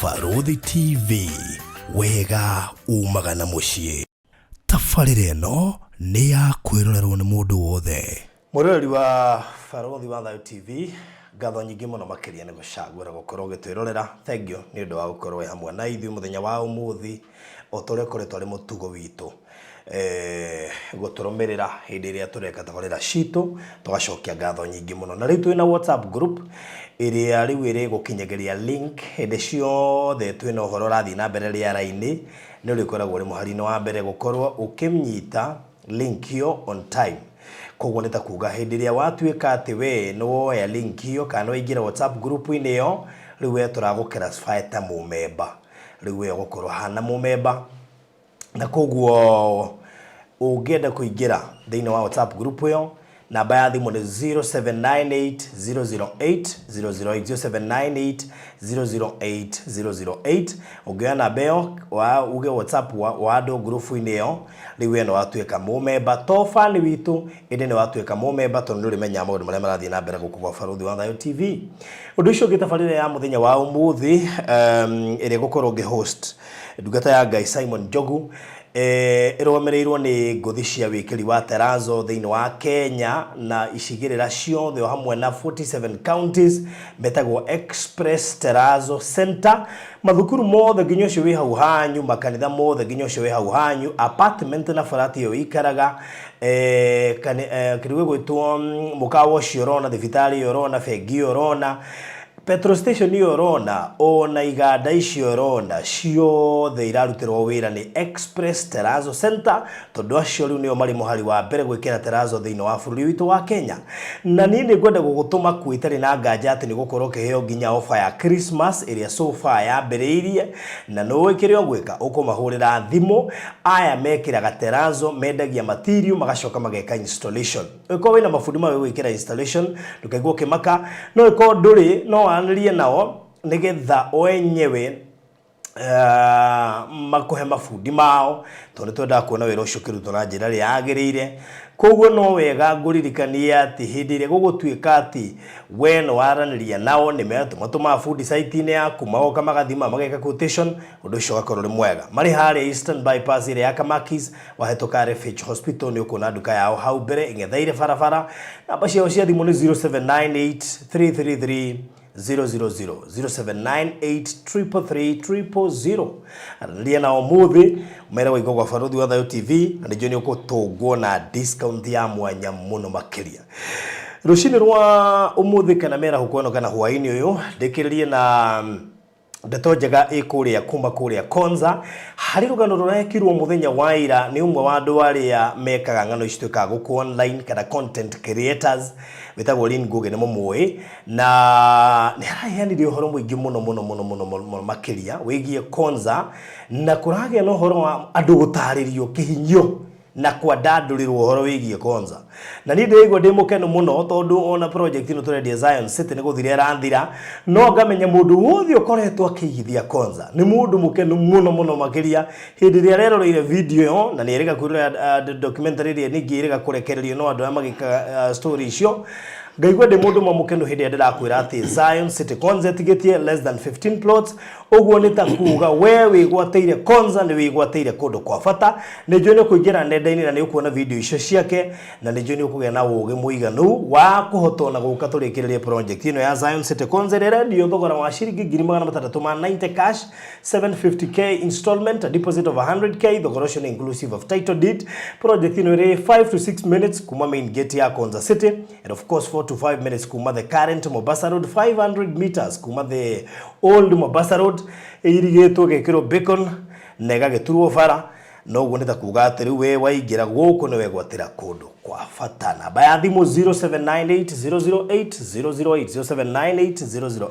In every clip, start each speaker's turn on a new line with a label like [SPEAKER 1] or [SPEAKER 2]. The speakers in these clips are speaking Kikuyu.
[SPEAKER 1] Barũthi TV, wega umaga na mũciĩ. Tabarĩra ĩno nĩ ya kwĩrorerwo nĩ mũndũ wothe. Mwĩroreri wa Barũthi wa Thayũ TV, ngatho nyingĩ mũno makĩria nĩ gũcagũra gũkorwo ũgĩtwĩrorera. Thengiũ nĩ ũndũ wa gũkorwo wĩ hamwe na ithuĩ mũthenya wa ũmũthĩ, o ta ũrĩa ũkoretwo arĩ mũtugo witũ gũtũrũmĩrĩra hĩndĩ ĩrĩa tũreka tabarĩra citũ, tũgacokia ngatho nyingĩ mũno. Na rĩu twĩna WhatsApp group ĩrĩa rĩu ĩrĩgũkinyagĩria link hĩndĩ ciothe twĩna ũhoro ũrathiĩ na mbere rĩera-inĩ, nĩ ũrĩkoragwo ũrĩ mũhari-inĩ wa mbere gũkorwo ũkĩnyita link ĩyo on time. Koguo nĩ ta kuga hĩndĩ ĩrĩa watuĩka atĩ we nĩ woya link ĩyo kana nĩ waingĩra WhatsApp group-inĩ ĩyo, rĩu we tũragũ classify ta mũmemba. Rĩu we ũgũkorwo hana mũmemba, na koguo ũngĩenda kũingĩra thĩinĩ wa WhatsApp group ĩyo, namba ya thimũ nĩ 0798 008 008, 0798 008 008. Ũngĩoya namba ĩyo wa uge WhatsApp wa andũ group-inĩ ĩyo, rĩu we nĩ watuĩka mũmemba, to fan witũ, ĩndĩ nĩ watuĩka mũmemba tondũ nĩ ũrĩmenyaga maũndũ marĩa marathiĩ na mbere gũkũ gwa Barũthi wa Thayũ TV. Ũndũ ũcio ũngĩ, tabarĩra ya mũthenya wa ũmũthĩ ĩrĩa ĩgũkorwo ngĩ-host ndungata ya Ngai Simon Njogu, ĩrũgamĩrĩirwo nĩ ngũthi cia wĩkĩri wa terazo thĩinĩ wa Kenya na icigĩrĩra ciothe o hamwe na 47 counties, metagwo Express Terazo Center. Mathukuru mothe nginya ũcio wĩ hau hanyu, makanitha mothe nginya ũcio wĩ hau hanyu, apartment na flat ĩyo ĩikaraga, kĩndũ gĩgwĩtwo mũkawa ũcio ũrona, thibitarĩ ĩyo ũrona, bengi ĩyo ũrona, petrol station ĩyo ũrona, ona iganda icio ũrona, ciothe irarutĩrwo wĩra nĩ Express Terazo Center, tondũ acio rĩu nĩo marĩ mũhari wa mbere gwĩkĩra terazo thĩinĩ wa bũrũri witũ wa Kenya. Na niĩ nĩ ngwenda gũgũtũma kuo itarĩ na nganja atĩ nĩ gũkorwo ũkĩheo nginya offer ya Christmas ĩrĩa so far yambĩrĩirie, na nũĩ kĩrĩa ũgwĩka, ũkũmahũrĩra thimũ. Aya mekĩraga terazo, mendagia material, magacoka mageka installation. Ũngĩkorwo wĩna mabundi mawe gwĩkĩra installation, ndũkaigua ũkĩmaka. No ĩkorwo ndũrĩ, no waranĩrie nao nĩgetha o enyewe makũhe mabundi mao, tondũ nĩ twendaga kuona wĩra ũcio ũkĩrutwo na njĩra ĩrĩa yagĩrĩire. Koguo no wega ngũririkanie atĩ hĩndĩ ĩrĩa gũgũtuĩka atĩ we nĩ waranĩria nao, nĩ matũmaga bundi site-inĩ yaku, magoka magathima, mageka quotation, ũndũ ũcio ũgakorwo ũrĩ mwega. Marĩ harĩa Eastern Bypass ĩrĩa ya Kamakis, wahĩtũka RFH Hospital nĩ ũkuona nduka yao hau mbere ĩng'etheire barabara. Namba ciao cia thimũ nĩ 0798 333 000, 0798 333 000. Aranĩria nao ũmũthĩ, ũmere waigua gwa Barũthi wa Thayũ TV, na nĩnjũĩ nĩ ũgũtũngwo na discount ya mwanya mũno makĩria. Rũcinĩ rwa ũmũthĩ kana mĩarahũko ĩno kana hwaĩ-inĩ ũyũ, ndĩkĩrĩrie na ndeto njega ĩ kũrĩa kuma kũrĩa Konza, harĩ rũgano rũrekirwo mũthenya wa ira nĩ ũmwe wa andũ arĩa mekaga ng'ano ici twĩkaga gũkũ online kana content creators, wĩtagwo Lynn Ngugi, nĩ mũmũĩ, na nĩ araheanire ũhoro mũingĩ mũno mũno mũno mũno mũno makĩria wĩgiĩ Konza, na kũragĩa na ũhoro wa andũ gũtarĩrio kĩhinyio na kwandandũrĩrwo ũhoro wĩgiĩ Konza. Na niĩ ndĩraigua ndĩ mũkenu mũno, tondũ ona project ĩno tũrendia Zion City nĩ gũthira ĩrathira, no ngamenya mũndũ wothe ũkoretwo akĩigithia Konza nĩ mũndũ mũkenu mũno mũno makĩria hĩndĩ ĩrĩa areroreire video ĩyo, na nĩ erĩga kwĩrorera documentary ĩrĩa ningĩ ĩrĩga kũrekererio no andũ arĩa magĩkaga story icio. Ngaigua ndĩ mũndũ ũmwe mũkenu hĩndĩ ĩrĩa ndĩrakwĩra atĩ Zion City Konza ĩtigĩtie less than 15 plots. Ũguo nĩ ta kuga we wĩgwatĩire Konza nĩ wĩgwatĩire kũndũ kwa bata. Nĩ njũĩ nĩ ũkũingĩra nenda-inĩ na nĩ ũkuona video icio ciake, na nĩ njũĩ nĩ ũkũgĩa na ũgĩ mũiganu wa kũhota ona gũka tũrĩkĩrĩrie project ĩno ya Zion City Konza, ĩrĩa ĩrendio thogora wa ciringi 690,000 cash, 750K installment, a deposit of 100K. Thogora ũcio nĩ inclusive of title deed. Project ĩno ĩrĩ 5 to 6 minutes kuma main gate ya Konza City, and of course 4 to 5 minutes kuma the current Mombasa Road, 500 meters kuma the old Mombasa Road. Ĩirigĩtwo ĩgekĩrwo beacon na ĩgagĩturwo bara. Noguo nĩ ta kuga atĩ rĩu we waingĩra gũkũ nĩ wegwatĩra kũndũ kwa bata. Namba ya thimũ 0798 008 008, 0798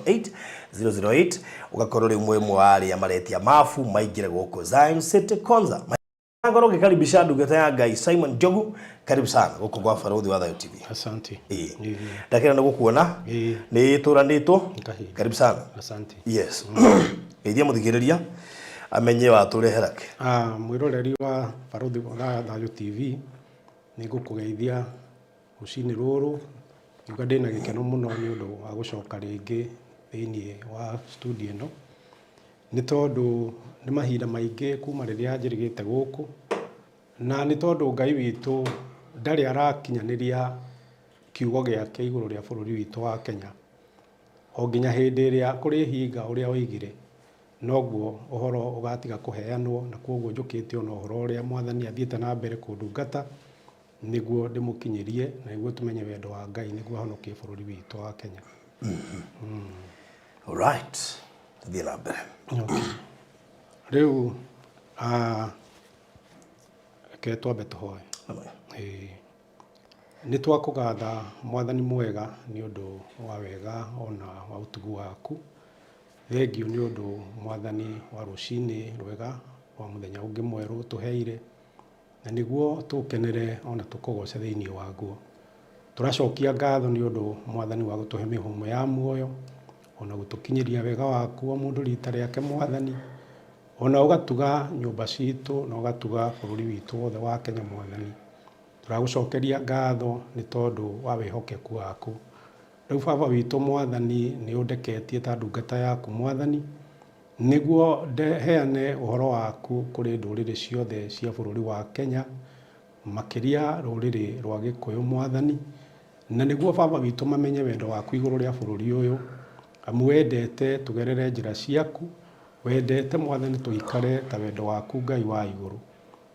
[SPEAKER 1] 008 008, ũgakorwo rĩu mwĩ ũmwe wa arĩa maretia mabu maingĩre gũkũ Zion City Konza. Ngorwo ngĩkaribisha ndungata ya Ngai Simon Njogu, karibu sana gũkũ gwa Barũthi wa Thayũ TV.
[SPEAKER 2] Asante.
[SPEAKER 1] Ĩĩ, ndakĩra nĩ gũkuona. Nĩ tũranĩtwo.
[SPEAKER 2] Kahinda.
[SPEAKER 1] Karibu sana.
[SPEAKER 2] Asante.
[SPEAKER 1] Yes, geithia mũthikĩrĩria amenye watũrehera kĩ.
[SPEAKER 2] Ah, mwĩroreri wa Barũthi wa Thayũ TV, nĩ ngũkũgeithia rũcinĩ rũrũ, ngiuga ndĩna gĩkeno mũno nĩ ũndũ wa gũcoka rĩngĩ thĩinĩ wa studio ĩno. Nĩ tondũ nĩ mahinda maingĩ kuma rĩrĩa njĩrĩgĩte gũkũ, na nĩ tondũ Ngai witũ ndarĩ arakinyanĩria kiugo gĩake igũrũ rĩa bũrũri witũ wa Kenya. O nginya hĩndĩ ĩrĩa kũrĩhinga ũrĩa oigire, noguo ũhoro ũgatiga kũheanwo, na kwoguo njũkĩte ona ũhoro ũrĩa Mwathani athiĩte na mbere kũndungata, nĩguo ndĩmũkinyĩrie, na nĩguo tũmenye wendo wa Ngai, nĩguo ahonokie bũrũri witũ wa Kenya.
[SPEAKER 1] Alright, tũthiĩ na mbere.
[SPEAKER 2] Okay. Rĩu reke twambe tũhoe.
[SPEAKER 1] Amen.
[SPEAKER 2] Ĩĩ. Nĩ twakũgatha Mwathani mwega nĩ ũndũ wa wega ona wa ũtugu waku. Thengiũ nĩ ũndũ Mwathani wa rũcinĩ rwega rwa mũthenya ũngĩ mwerũ ũtũheire, na nĩguo tũkenere ona tũkũgoce thĩinĩ waguo. Tũracokia ngatho nĩ ũndũ Mwathani wa gũtũhe mĩhũmũ ya muoyo, ona gũtũkinyĩria wega waku o mũndũ rita rĩake Mwathani, ona ũgatuga nyũmba citũ na ũgatuga bũrũri witũ wothe wa Kenya Mwathani. Tũragũcokeria ngatho nĩ tondũ wa wĩhokeku waku. Rĩu Baba witũ Mwathani, nĩ ũndeketie ta ndungata yaku Mwathani, nĩguo heane ũhoro waku kũrĩ ndũrĩrĩ ciothe cia bũrũri wa Kenya, makĩria rũrĩrĩ rwa Gĩkũyũ Mwathani, na nĩguo Baba witũ mamenye wendo waku igũrũ rĩa bũrũri ũyũ, amu wendete tũgerere njĩra ciaku, wendete Mwathani tũikare ta wendo waku Ngai wa igũrũ.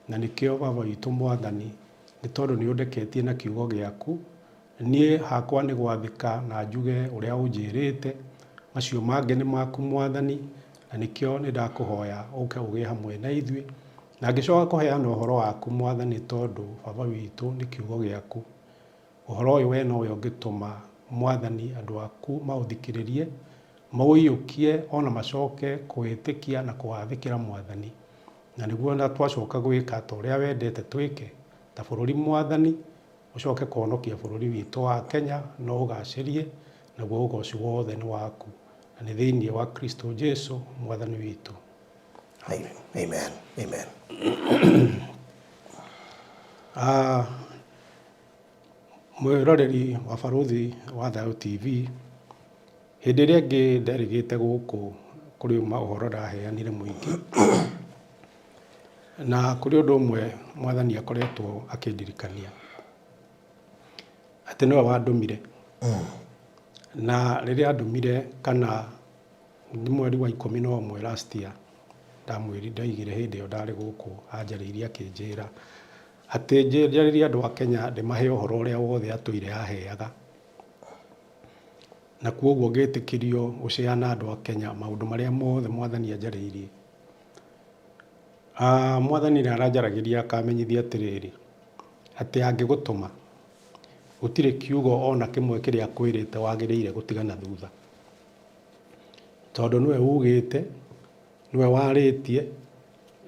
[SPEAKER 2] Na nĩkĩo Baba witũ Mwathani, nĩ tondũ nĩ ũndeketie na kiugo gĩaku, niĩ hakwa nĩ gwathĩka na njuge ũrĩa ũnjĩrĩte, macio mangĩ nĩ maku Mwathani, na nĩkĩo nĩ ndakũhoya ũke ũgĩe hamwe na ithuĩ, na ngĩcoka kũheana ũhoro waku Mwathani, tondũ Baba witũ nĩ kiugo gĩaku. Ũhoro ũyũ we nowe ũngĩtũma Mwathani andũ aku maũthikĩrĩrie, maũiyũkie ona macoke kũwĩtĩkia na kũwathĩkĩra Mwathani. Na nĩguo na twacoka gwĩka ta ũrĩa wendete twĩke ta bũrũri Mwathani, ũcoke kũhonokia bũrũri witũ wa Kenya na ũgacĩrie, naguo ũgoci wothe nĩ waku, na nĩ thĩinĩ wa Kristo Jesu Mwathani witũ.
[SPEAKER 1] Amen. Amen. Amen.
[SPEAKER 2] Mwĩroreri wa Barũthi wa Thayũ TV, hĩndĩ ĩrĩa ĩngĩ nderĩgĩte gũkũ kũrĩ ũhoro ndaheanire mũingĩ, na kũrĩ ũndũ ũmwe Mwathani akoretwo akĩndirikania atĩ nĩwe wandũmire, na rĩrĩa andũmire kana nĩ mweri wa 11 last year, ndamwĩrire ndoigire hĩndĩ ĩyo ndarĩ gũkũ anjarĩirie akĩnjĩra atĩ njarĩrie andũ a Kenya ndĩmahe ũhoro ũrĩa wothe atũire aheaga, na kwoguo ngĩtĩkĩrio gũceana andũ a Kenya maũndũ marĩa mothe Mwathani anjarĩirie. Mwathani nĩ aranjaragĩria akamenyithia atĩrĩrĩ, atĩ angĩgũtũma gũtirĩ kiugo ona kĩmwe kĩrĩa akwĩrĩte wagĩrĩire gũtigana thutha, tondũ nĩwe ugĩte, nĩwe warĩtie,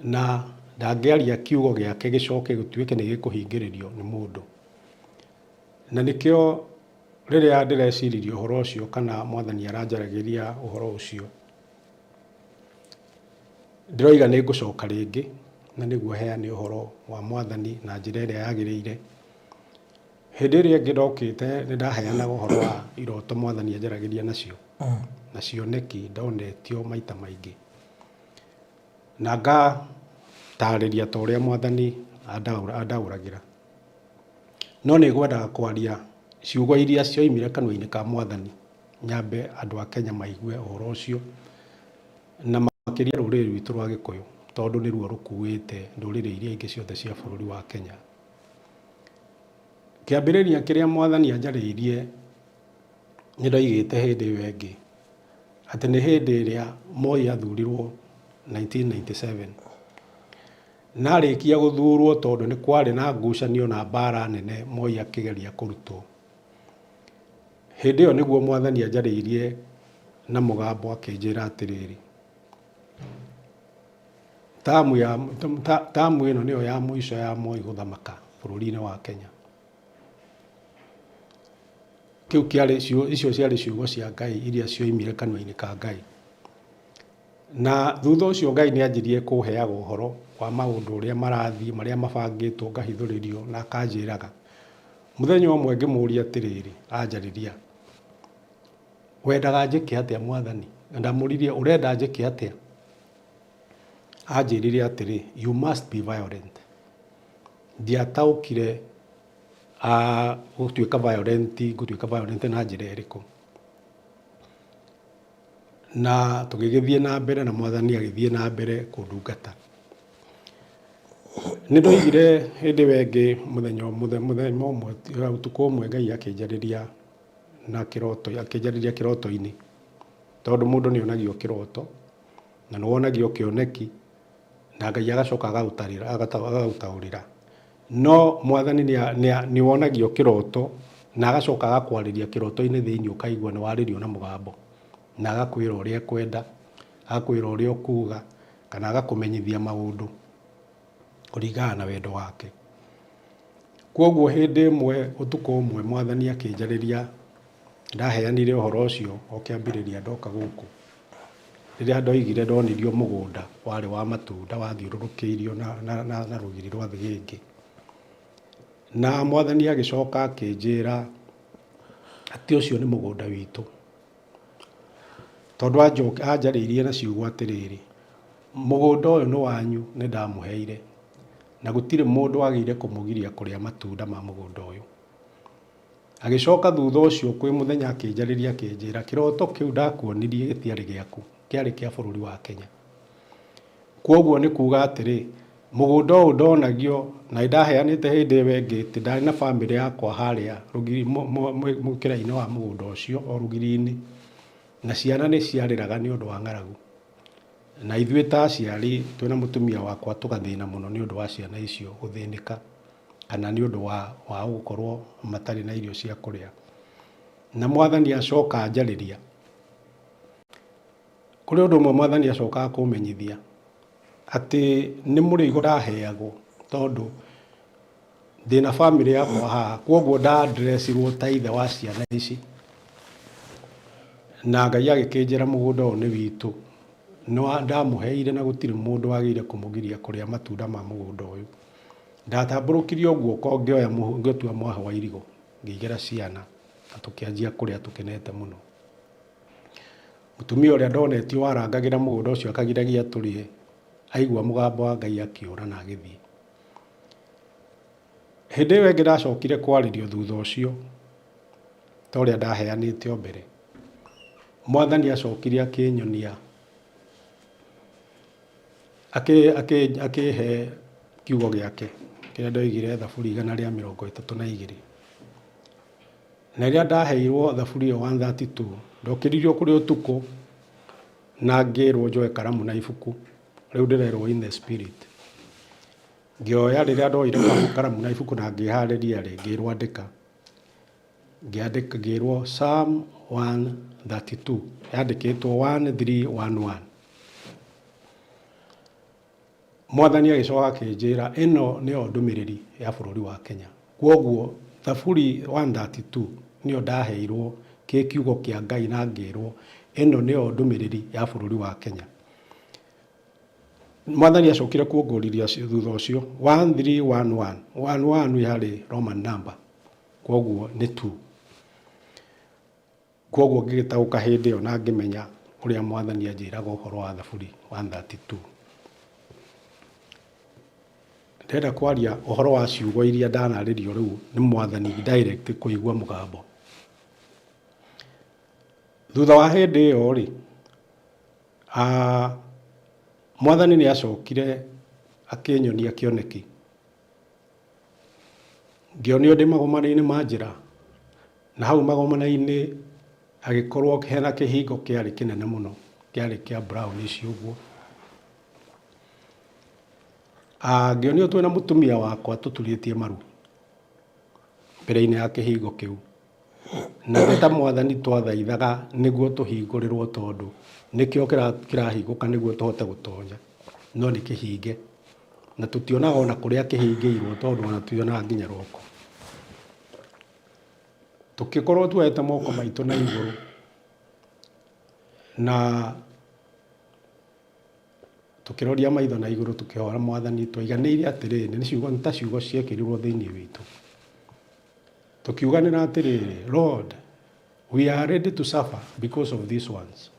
[SPEAKER 2] na ndangĩaria kiugo gĩake gĩcoke gĩtuĩke nĩ gĩkũhingĩrĩrio nĩ mũndũ. Na nĩkĩo rĩrĩa ndĩreciririe ũhoro ũcio kana Mwathani aranjaragĩria ũhoro ũcio, ndĩroiga nĩ ngũcoka rĩngĩ na nĩguo heane ũhoro wa Mwathani na njĩra ĩrĩa yagĩrĩire. Hĩndĩ ĩrĩa ĩngĩ ndokĩte nĩ ndaheanaga ũhoro wa iroto Mwathani anjaragĩria nacio, na cioneki ndonetio maita maingĩ, na ngatarĩria ta ũrĩa Mwathani andaũragĩra. No nĩ ngwendaga kwaria ciugo iria cioimire kanua-inĩ ka Mwathani, nyambe andũ a Kenya maigue ũhoro ũcio, na makĩria rũrĩrĩ rwitũ rwa Gĩkũyũ, tondũ nĩruo rũkuĩte ndũrĩrĩ iria ingĩ ciothe cia bũrũri wa Kenya. Kĩambĩrĩria kĩrĩa Mwathani anjarĩirie nĩ ndoigĩte hĩndĩ ĩyo ĩngĩ, atĩ nĩ hĩndĩ ĩrĩa Moi athurirwo 1997. Na arĩkia gũthurwo, tondũ nĩ kwarĩ na ngucanio na mbara nene Moi akĩgeria kũrutwo. Hĩndĩ ĩyo nĩguo Mwathani anjarĩirie na mũgambo akĩnjĩra atĩrĩrĩ, tamu ya tamu ĩno nĩyo ya mũico ya Moi gũthamaka bũrũri-inĩ wa Kenya. Kĩu kĩarĩ icio ciarĩ ciugo cia Ngai iria cioimire kanua-inĩ ka Ngai. Na thutha ũcio Ngai nĩ anjirie kũheaga ũhoro wa maũndũ ũrĩa marathiĩ, marĩa mabangĩtwo ngahithũrĩrio na akanjĩraga. Mũthenya ũmwe ngĩmũria atĩrĩrĩ, anjarĩria, wendaga njĩke atĩa Mwathani? Na ndamũririe, ũrenda njĩke atĩa? Anjĩrire atĩrĩ, you must be violent. Ndiataũkire gũtuĩka violent, ngũtuĩka violent na njĩra ĩrĩkũ. Na tũgĩgĩthiĩ na mbere na Mwathani agĩthiĩ na mbere kũndungata. Nĩ ndoigire hĩndĩ ĩyo ĩngĩ mũthenya mũthenya ũmwe, ũtukũ ũmwe Ngai akĩnjarĩria na kĩroto, akĩnjarĩria kĩroto-inĩ. Tondũ mũndũ nĩ onagio kĩroto, na nĩ wonagio kĩoneki, na Ngai agacoka agagũtaũrĩra. No Mwathani nĩ wonagio kĩroto, na agacoka agakwarĩria kĩroto-inĩ thĩinĩ ũkaigua nĩ warĩrio na mũgambo. Na agakwĩra ũrĩa ekwenda, agakwĩra ũrĩa ũkuga, kana agakũmenyithia maũndũ kũringana na wendo wake. Kwoguo hĩndĩ ĩmwe ũtukũ ũmwe Mwathani akĩnjarĩria, ndaheanire ũhoro ũcio o kĩambĩrĩria ndoka gũkũ. Rĩrĩa ndoigire ndonirio mũgũnda warĩ wa matunda wathiũrũrũkĩirio na rũgiri rwa thĩgĩngĩ. Na Mwathani agĩcoka akĩnjĩra atĩ ũcio nĩ mũgũnda witũ. Tondũ anjarĩirie na ciugo atĩrĩrĩ, mũgũnda ũyũ nĩ wanyu nĩ ndamũheire, na gũtirĩ mũndũ wagĩrĩire kũmũgiria kũrĩa matunda ma mũgũnda ũyũ. Agĩcoka thutha ũcio kwĩ mũthenya akĩnjarĩria akĩnjĩra, kĩroto kĩu ndakuonirie gĩtiarĩ gĩaku, kĩarĩ kĩa bũrũri wa Kenya. Kwoguo nĩ kuga atĩrĩ, mũgũnda ũyũ ndonagio, na nĩndaheanĩte hĩndĩ ĩyo ĩngĩ atĩ ndarĩ na bamĩrĩ yakwa harĩa mũkĩra-inĩ wa mũgũnda ũcio o rũgiri-inĩ, na ciana nĩ ciarĩraga nĩ ũndũ wa ng'aragu. Na ithuĩ ta aciari twĩna mũtumia wakwa tũgathĩna mũno nĩ ũndũ wa ciana icio gũthĩnĩka, kana nĩ ũndũ wa gũkorwo matarĩ na irio cia kũrĩa. Na Mwathani acoka anjarĩria. Kũrĩ ũndũ ũmwe Mwathani acokaga kũmenyithia, atĩ nĩ mũrigo ndaheagwo tondũ ndĩna bamĩrĩ yakwa haha, kwoguo nda address irwo ta ithe wa ciana ici. Na Ngai agĩkĩnjĩra mũgũnda ũyũ nĩ witũ, ndamũheire na gũtirĩ mũndũ wagĩrĩire kũmũgiria kũrĩa matunda ma mũgũnda ũyũ. Ndatambũrũkirie o guoko ngĩoya ngĩtua mwahũ wa irigũ, ngĩigĩra ciana na tũkĩanjia kũrĩa tũkenete mũno. Mũtumia ũrĩa ndonetio warangagĩra mũgũnda ũcio akagiragia tũrĩe, aigua mũgambo wa Ngai akĩũra na agĩthiĩ. Hĩndĩ ĩyo ĩngĩ ndacokire kwarĩrio thutha ũcio, ta ũrĩa ndaheanĩte o mbere, Mwathani acokire akĩnyonia, akĩhe kiugo gĩake kĩrĩa ndoigire Thaburi 132. Na rĩrĩa ndaheirwo thaburi ĩyo 132, ndokĩririo kũrĩ ũtukũ na ngĩrwo njoe karamu na ibuku. Rĩu ndĩrerwo in the spirit. Ngĩoya rĩrĩa ndoire karamu na ibuku na ngĩharĩria rĩ, ngĩrwo andĩka. Ngĩandĩka ngĩrwo Psalm 132, yandĩkĩtwo 1311. Mwathani agĩcoka akĩnjĩra ĩno nĩyo ndũmĩrĩri ya bũrũri wa Kenya. Kwoguo Thaburi 132 nĩyo ndaheirwo kĩ kiugo kĩa Ngai na ngĩrwo ĩno nĩyo ndũmĩrĩri ya bũrũri wa Kenya. Mwathani acokire kuongoria thutha ũcio 1311, 11 yarĩ Roman number, kwoguo nĩ 2. Kwoguo ngĩgĩtaũka hĩndĩ ĩyo na ngĩmenya ũrĩa Mwathani anjĩraga ũhoro wa Thaburi 132. Ndĩrenda kwaria ũhoro wa ciugo iria ndanarĩrio rĩu nĩ Mwathani direct kũigua mũgambo. Thutha wa hĩndĩ ĩyo rĩ, Mwathani nĩ acokire akĩnyonia kĩoneki. Ngĩonio ndĩ magomano-inĩ ma njĩra, na hau magomano-inĩ hagĩkorwo hena kĩhingo kĩarĩ kĩnene mũno, kĩarĩ kĩa brownish ũguo. Ngĩonio twĩna mũtumia wakwa tũturĩtie maru mbere-inĩ ya kĩhingo kĩu. Na nĩ ta Mwathani twathaithaga nĩguo tũhingũrĩrwo tondũ nĩkĩo kĩrahingũka nĩguo tũhote gũtonya, no nĩ kĩhinge. Na tũtionaga ona kũrĩa kĩhingĩirwo tondũ ona tũtionaga nginya roko. Tũkĩkorwo tuoete moko maitũ na igũrũ na tũkĩroria maitho na igũrũ tũkĩhoya Mwathani twaiganĩire atĩrĩrĩ, nĩ ciugo nĩ ta ciugo ciekĩrirwo thĩinĩ witũ. Tũkiuganĩra atĩrĩrĩ, Lord, we are ready to suffer because of these ones.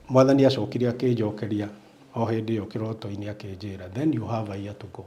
[SPEAKER 2] Mwathani acokire akĩnjokeria o hĩndĩ ĩyo kĩroto-inĩ akĩnjĩra, "Then you have a year to go."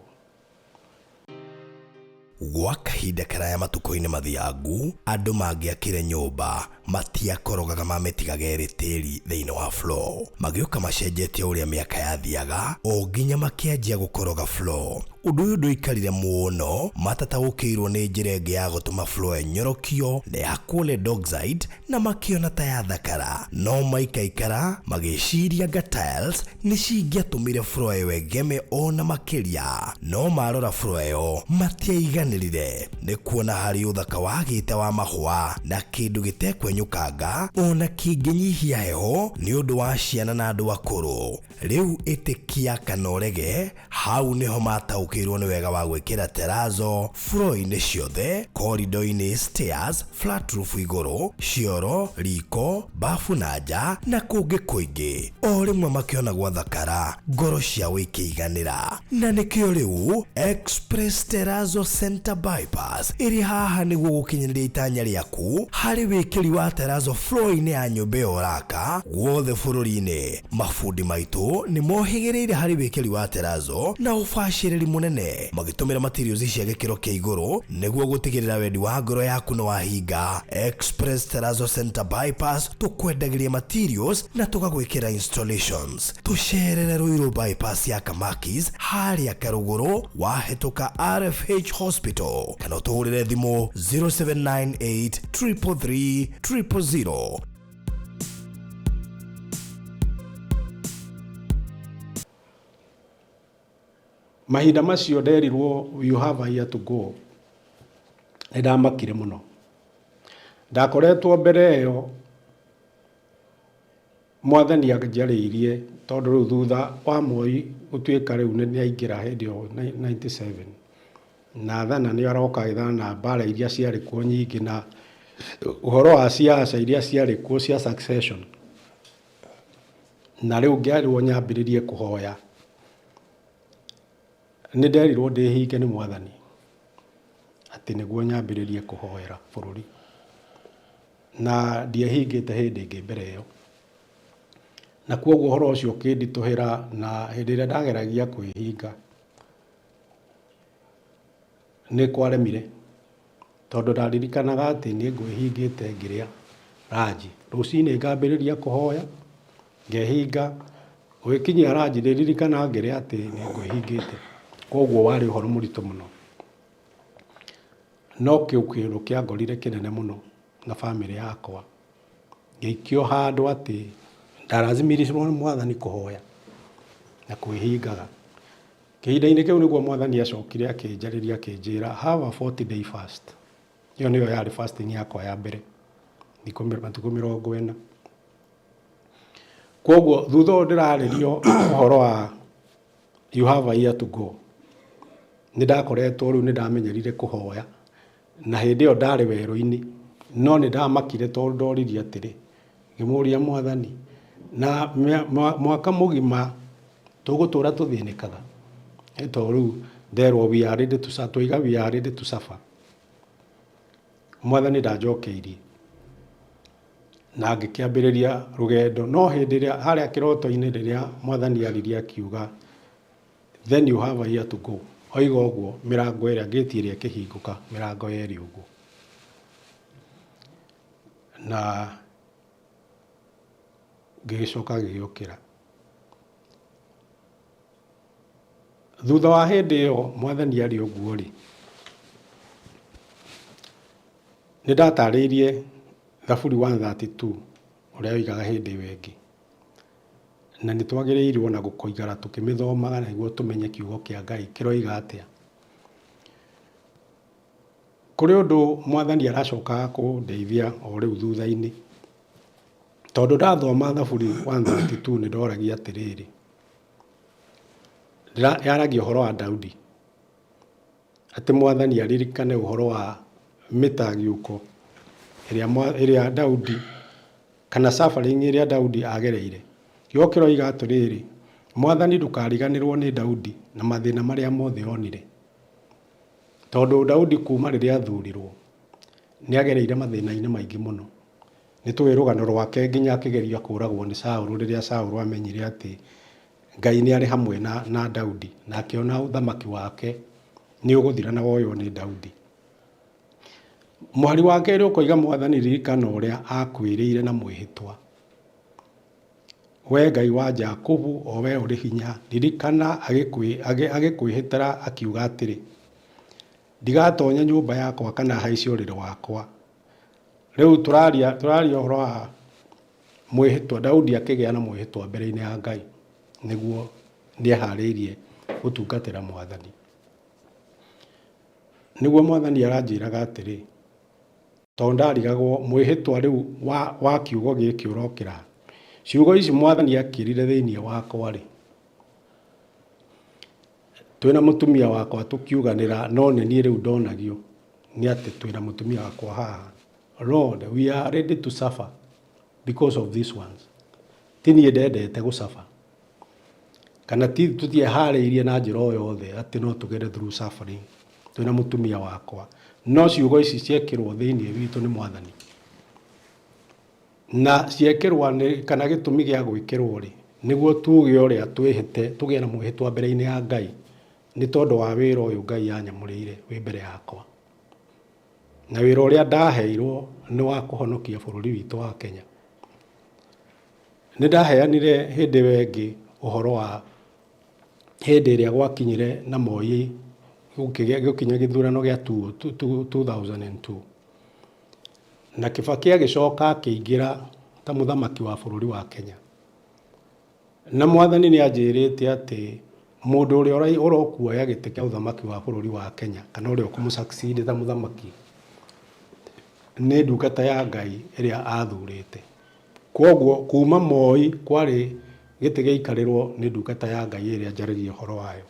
[SPEAKER 1] Gwa kahinda karaya matukũ-inĩ mathiangu, andũ mangĩakire nyũmba matiakorogaga mamĩtigaga ĩrĩ tĩri thĩinĩ wa floor. Magĩũka macenjetie ũrĩa mĩaka yathiaga o nginya makĩanjia gũkoroga floor. Ũndũ ũyũ ndũikarire mũno matataũkĩirwo nĩ njĩra ĩngĩ ya gũtũma floor ĩnyorokio na ĩhakwo lead oxide na makĩona ta yathakara. No maikaikara magĩciria anga tiles nĩ cingĩatũmire floor ĩyo ĩgeme ona makĩria. No marora floor ĩyo matiaiganĩrire nĩ kuona harĩ ũthaka wagĩte wa mahũa na kĩndũ gĩtekwenyũkanga ona kĩngĩnyihia heho nĩ ũndũ wa ciana na andũ akũrũ. Rĩu ĩtĩkia kana ũrege, hau nĩho mataũkĩirwo nĩ wega wa gwĩkĩra terrazzo floor-inĩ ciothe, corridor-inĩ, stairs, flat roof igũrũ, cioro, riko, bafu na nja na kũngĩ kũingĩ. O rĩmwe makĩona gwathakara, ngoro ciao ikĩiganĩra. Na nĩkĩo rĩu Express Terrazzo Center Bypass ĩrĩ haha nĩguo gũkinyanĩria itanya rĩaku harĩ wĩkĩri wa terrazzo floor-inĩ ya nyũmba ĩyo ũraka guothe bũrũri-inĩ. Mabundi maitũ nĩ mohĩgĩrĩire harĩ wĩkĩri wa terrazzo na ũbacĩrĩri mũnene magĩtũmĩra materials cia gĩkĩro kĩa igũrũ nĩguo gũtigĩrĩra wendi wa ngoro yaku nĩ wahinga. Express Terrazzo Center Bypass tũkwendagĩria materials na tũgagwĩkĩra installations. Tũcerere Ruiru Bypass ya Kamakis harĩa Karũgũrũ wahĩtũka RFH Hospital kana ũtũhũrĩre thimũ 0798 333 000.
[SPEAKER 2] Mahinda macio nderirwo, "You have a year to go," nĩ ndamakire mũno. Ndakoretwo mbere ĩyo Mwathani anjarĩirie, tondũ rĩu thutha wa Moi gũtuĩka rĩu nĩ aingĩra hĩndĩ ĩyo 97 na thana nĩ aroka agĩthana na mbara iria ciarĩ kuo nyingĩ na ũhoro wa siasa iria ciarĩ kuo cia succession, na rĩu ngĩarĩrwo nyambĩrĩrie kũhoya. Nĩ nderirwo ndĩhinge nĩ Mwathani atĩ nĩguo nyambĩrĩrie kũhoera bũrũri, na ndiehingĩte hĩndĩ ĩngĩ mbere ĩyo, na kwoguo ũhoro ũcio ũkĩnditũhĩra, na hĩndĩ ĩrĩa ndageragia kwĩhinga nĩ kwaremire, tondũ ndaririkanaga atĩ niĩ ngwĩhingĩte ngĩrĩa ranji rũcinĩ, ngambĩrĩria kũhoya ngehinga, gũgĩkinyia ranji ndĩririkana ngĩrĩa atĩ nĩ ngwĩhingĩte. Koguo warĩ ũhoro mũritũ mũno, no kĩu kĩndũ kĩangorire kĩnene mũno na bamĩrĩ yakwa, ngĩikio handũ atĩ ndarathimirirwo nĩ Mwathani kũhoya na kwĩhingaga. Kĩhinda-inĩ kĩu nĩguo Mwathani acokire akĩnjarĩria akĩnjĩra, "Have a 40 day fast." Ĩyo nĩyo yarĩ fasting yakwa ya mbere, thikũ matukũ 40. Koguo thutha ũyũ ndĩrarĩrio ũhoro wa "You have a year to go," nĩ ndakoretwo rĩu nĩ ndamenyerire kũhoya, na hĩndĩ ĩyo ndarĩ werũ-inĩ, no nĩ ndamakire tondũ ndoririe atĩrĩ, ngĩmũria Mwathani, na mwaka mũgima tũgũtũra tũthĩnĩkaga? Tondũ rĩu nderwo we are ready to twaiga we are ready to suffer. Mwathani ndanjokeirie na ngĩkĩambĩrĩria rũgendo, no hĩndĩ ĩrĩa harĩa kĩroto-inĩ rĩrĩa Mwathani aririe akiuga, "Then you have a year to go," oiga ũguo, mĩrango ĩrĩa ngĩti ĩrĩa ĩkĩhingũka mĩrango yerĩ ũguo, na ngĩgĩcoka ngĩgĩũkĩra. Thutha wa hĩndĩ ĩyo Mwathani arĩ ũguo rĩ, nĩ ndatarĩirie Thaburi 132 ũrĩa oigaga hĩndĩ ĩyo ĩngĩ, na nĩ twagĩrĩirwo na gũikara tũkĩmĩthomaga nĩguo tũmenye kiugo kĩa Ngai kĩroiga atĩa. Kũrĩ ũndũ Mwathani aracoka kũndeithia o rĩu thutha-inĩ, tondũ ndathoma Thaburi 132 nĩ ndoragia atĩrĩrĩ, yaragia ũhoro wa Daudi, atĩ Mwathani aririkane ũhoro wa mĩtagiũko ĩrĩa Daudi kana suffering ĩrĩa Daudi agereire. Kiugo kĩroiga atĩrĩrĩ, "Mwathani, ndũkariganĩrwo nĩ Daudi na mathĩna marĩa mothe onire," tondũ Daudi kuma rĩrĩa athurirwo nĩ agereire mathĩna-inĩ maingĩ mũno. Nĩ tũĩ rũgano rwake nginya akĩgeria kũragwo nĩ Saũlũ rĩrĩa Saũlũ amenyire atĩ Ngai nĩ arĩ hamwe na, na Daudi na akĩona ũthamaki wake nĩ ũgũthira na woywo nĩ Daudi. Mũhari wa kerĩ ũkoiga mwathani ririkana ũrĩa akwĩrĩire na mwĩhĩtwa. We Ngai wa Jakubu, o we ũrĩ hinya, ririkana agĩkwĩhĩtĩra akiuga atĩrĩ, ndigatonya nyũmba yakwa kana haice ũrĩrĩ wakwa. Rĩu tũraria tũraria ũhoro wa mwĩhĩtwa, Daudi akĩgĩa na mwĩhĩtwa mbere-inĩ ya Ngai nĩguo nĩeharĩirie gũtungatĩra mwathani. Nĩguo mwathani aranjĩraga atĩrĩ, tondũ ndarigagwo mwĩhĩtwa rĩu wa, wa kiugo gĩkĩ ũrokĩra. Ciugo ici mwathani akĩrire thĩinĩ wakwa rĩ, twĩna mũtumia wakwa tũkiuganĩra no nĩ niĩ rĩu ndonagio nĩ atĩ twĩna mũtumia wakwa haha. Lord, we are ready to suffer because of these ones. Ti niĩ ndendete gũcaba kana ti tũtieharĩirie na njĩra o yothe atĩ no tũgere through suffering twĩna mũtumia wakwa no ciugo ici ciekĩrwo thĩinĩ witũ nĩ mwathani na ciekĩrwo nĩ kana gĩtũmi gĩa gwĩkĩrwo rĩ nĩguo tuge ũrĩa twĩhĩte tũgĩe na mwĩhĩtwa mbere-inĩ ya Ngai nĩ tondũ wa wĩra ũyũ Ngai anyamũrĩire wĩ mbere yakwa na wĩra ũrĩa ndaheirwo nĩ wa kũhonokia bũrũri witũ wa Kenya. Nĩ ndaheanire hĩndĩ ĩyo ĩngĩ ũhoro wa hĩndĩ ĩrĩa gwakinyire na Moi gũkinya gĩthurano gĩa 2002 na Kibaki agĩcoka akĩingĩra ta mũthamaki wa bũrũri wa Kenya. Na mwathani nĩ anjĩrĩte atĩ mũndũ ũrĩa ũrokuoya gĩtĩ kĩa ũthamaki wa bũrũri wa Kenya kana ũrĩa ũkũmũ succeed ta mũthamaki nĩ ndungata ya Ngai ĩrĩa athurĩte. Kwoguo kuma Moi kwarĩ gĩtĩ gĩaikarĩrwo nĩ ndungata ya Ngai ĩrĩa njaragia ũhoro wayo.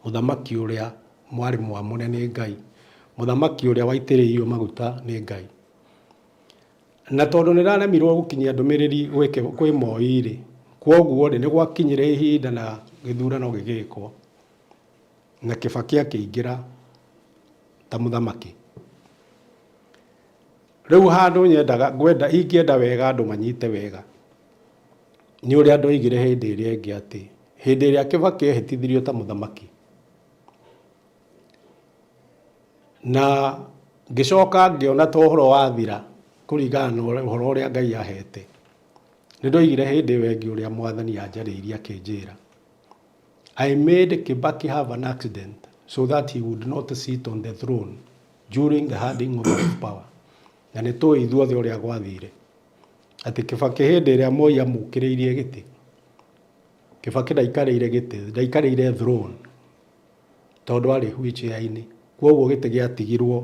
[SPEAKER 2] Mũthamaki ũrĩa mwarĩ mwamũre nĩ Ngai, mũthamaki ũrĩa waitĩrĩirio maguta nĩ Ngai. Na tondũ nĩ ndaremirwo gũkinyia ndũmĩrĩri kwĩ Moi rĩ, kwoguo rĩ, nĩ gwakinyire ihinda na gĩthurano gĩgĩkwo na Kibaki akĩingĩra ta mũthamaki. Rĩu handũ nyendaga ngwenda ingĩenda wega andũ manyite wega nĩ ũrĩa ndoigire hĩndĩ ĩrĩa ĩngĩ atĩ hĩndĩ ĩrĩa Kibaki ehĩtithirio ta mũthamaki na ngĩcoka ngĩona ta ũhoro wathira kũringana na ũhoro ũrĩa Ngai ahete nĩ ndoigire hĩndĩ ĩyo ĩngĩ ũrĩa mwathani anjarĩirie akĩnjĩra I made Kibaki have an accident so that he would not sit on the throne during the handing over of power. Na nĩ tũĩ ithuothe ũrĩa gwathire atĩ Kibaki hĩndĩ ĩrĩa Moi amũkĩrĩirie gĩtĩ, Kibaki ndaikarĩire gĩtĩ, ndaikarĩire throne tondũ arĩ wheelchair-inĩ. Kwoguo gĩtĩ gĩatigirwo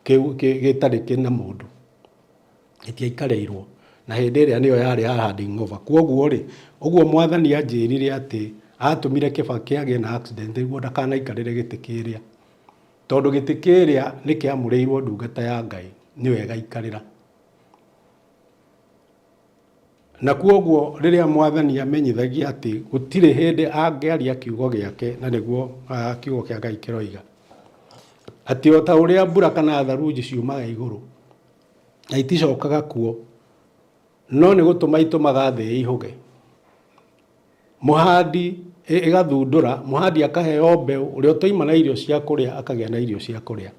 [SPEAKER 2] gĩtarĩ kĩna mũndũ, gĩtiaikarĩirwo na hĩndĩ ĩrĩa nĩyo yarĩ ya handing over. Kwoguo rĩ, ũguo mwathani anjĩrire atĩ atũmire Kibaki agĩe na accident nĩguo ndakanaikarĩre gĩtĩ kĩrĩa tondũ gĩtĩ kĩrĩa nĩ kĩamũrĩirwo ndungata ya Ngai nĩyo ĩgaikarĩra. Na kwoguo rĩrĩa mwathani amenyithagia atĩ gũtirĩ hĩndĩ angĩaria kiugo gĩake na nĩguo kiugo kĩa Ngai kĩroiga atĩ o ta ũrĩa mbura kana tharunji ciumaga igũrũ na iticokaga kuo no nĩ gũtũma itũmaga thĩ ĩihũge mũhandi ĩgathundũra mũhandi akaheo mbeũ ũrĩa ũtoima na irio cia kũrĩa akagĩa na irio cia kũrĩa.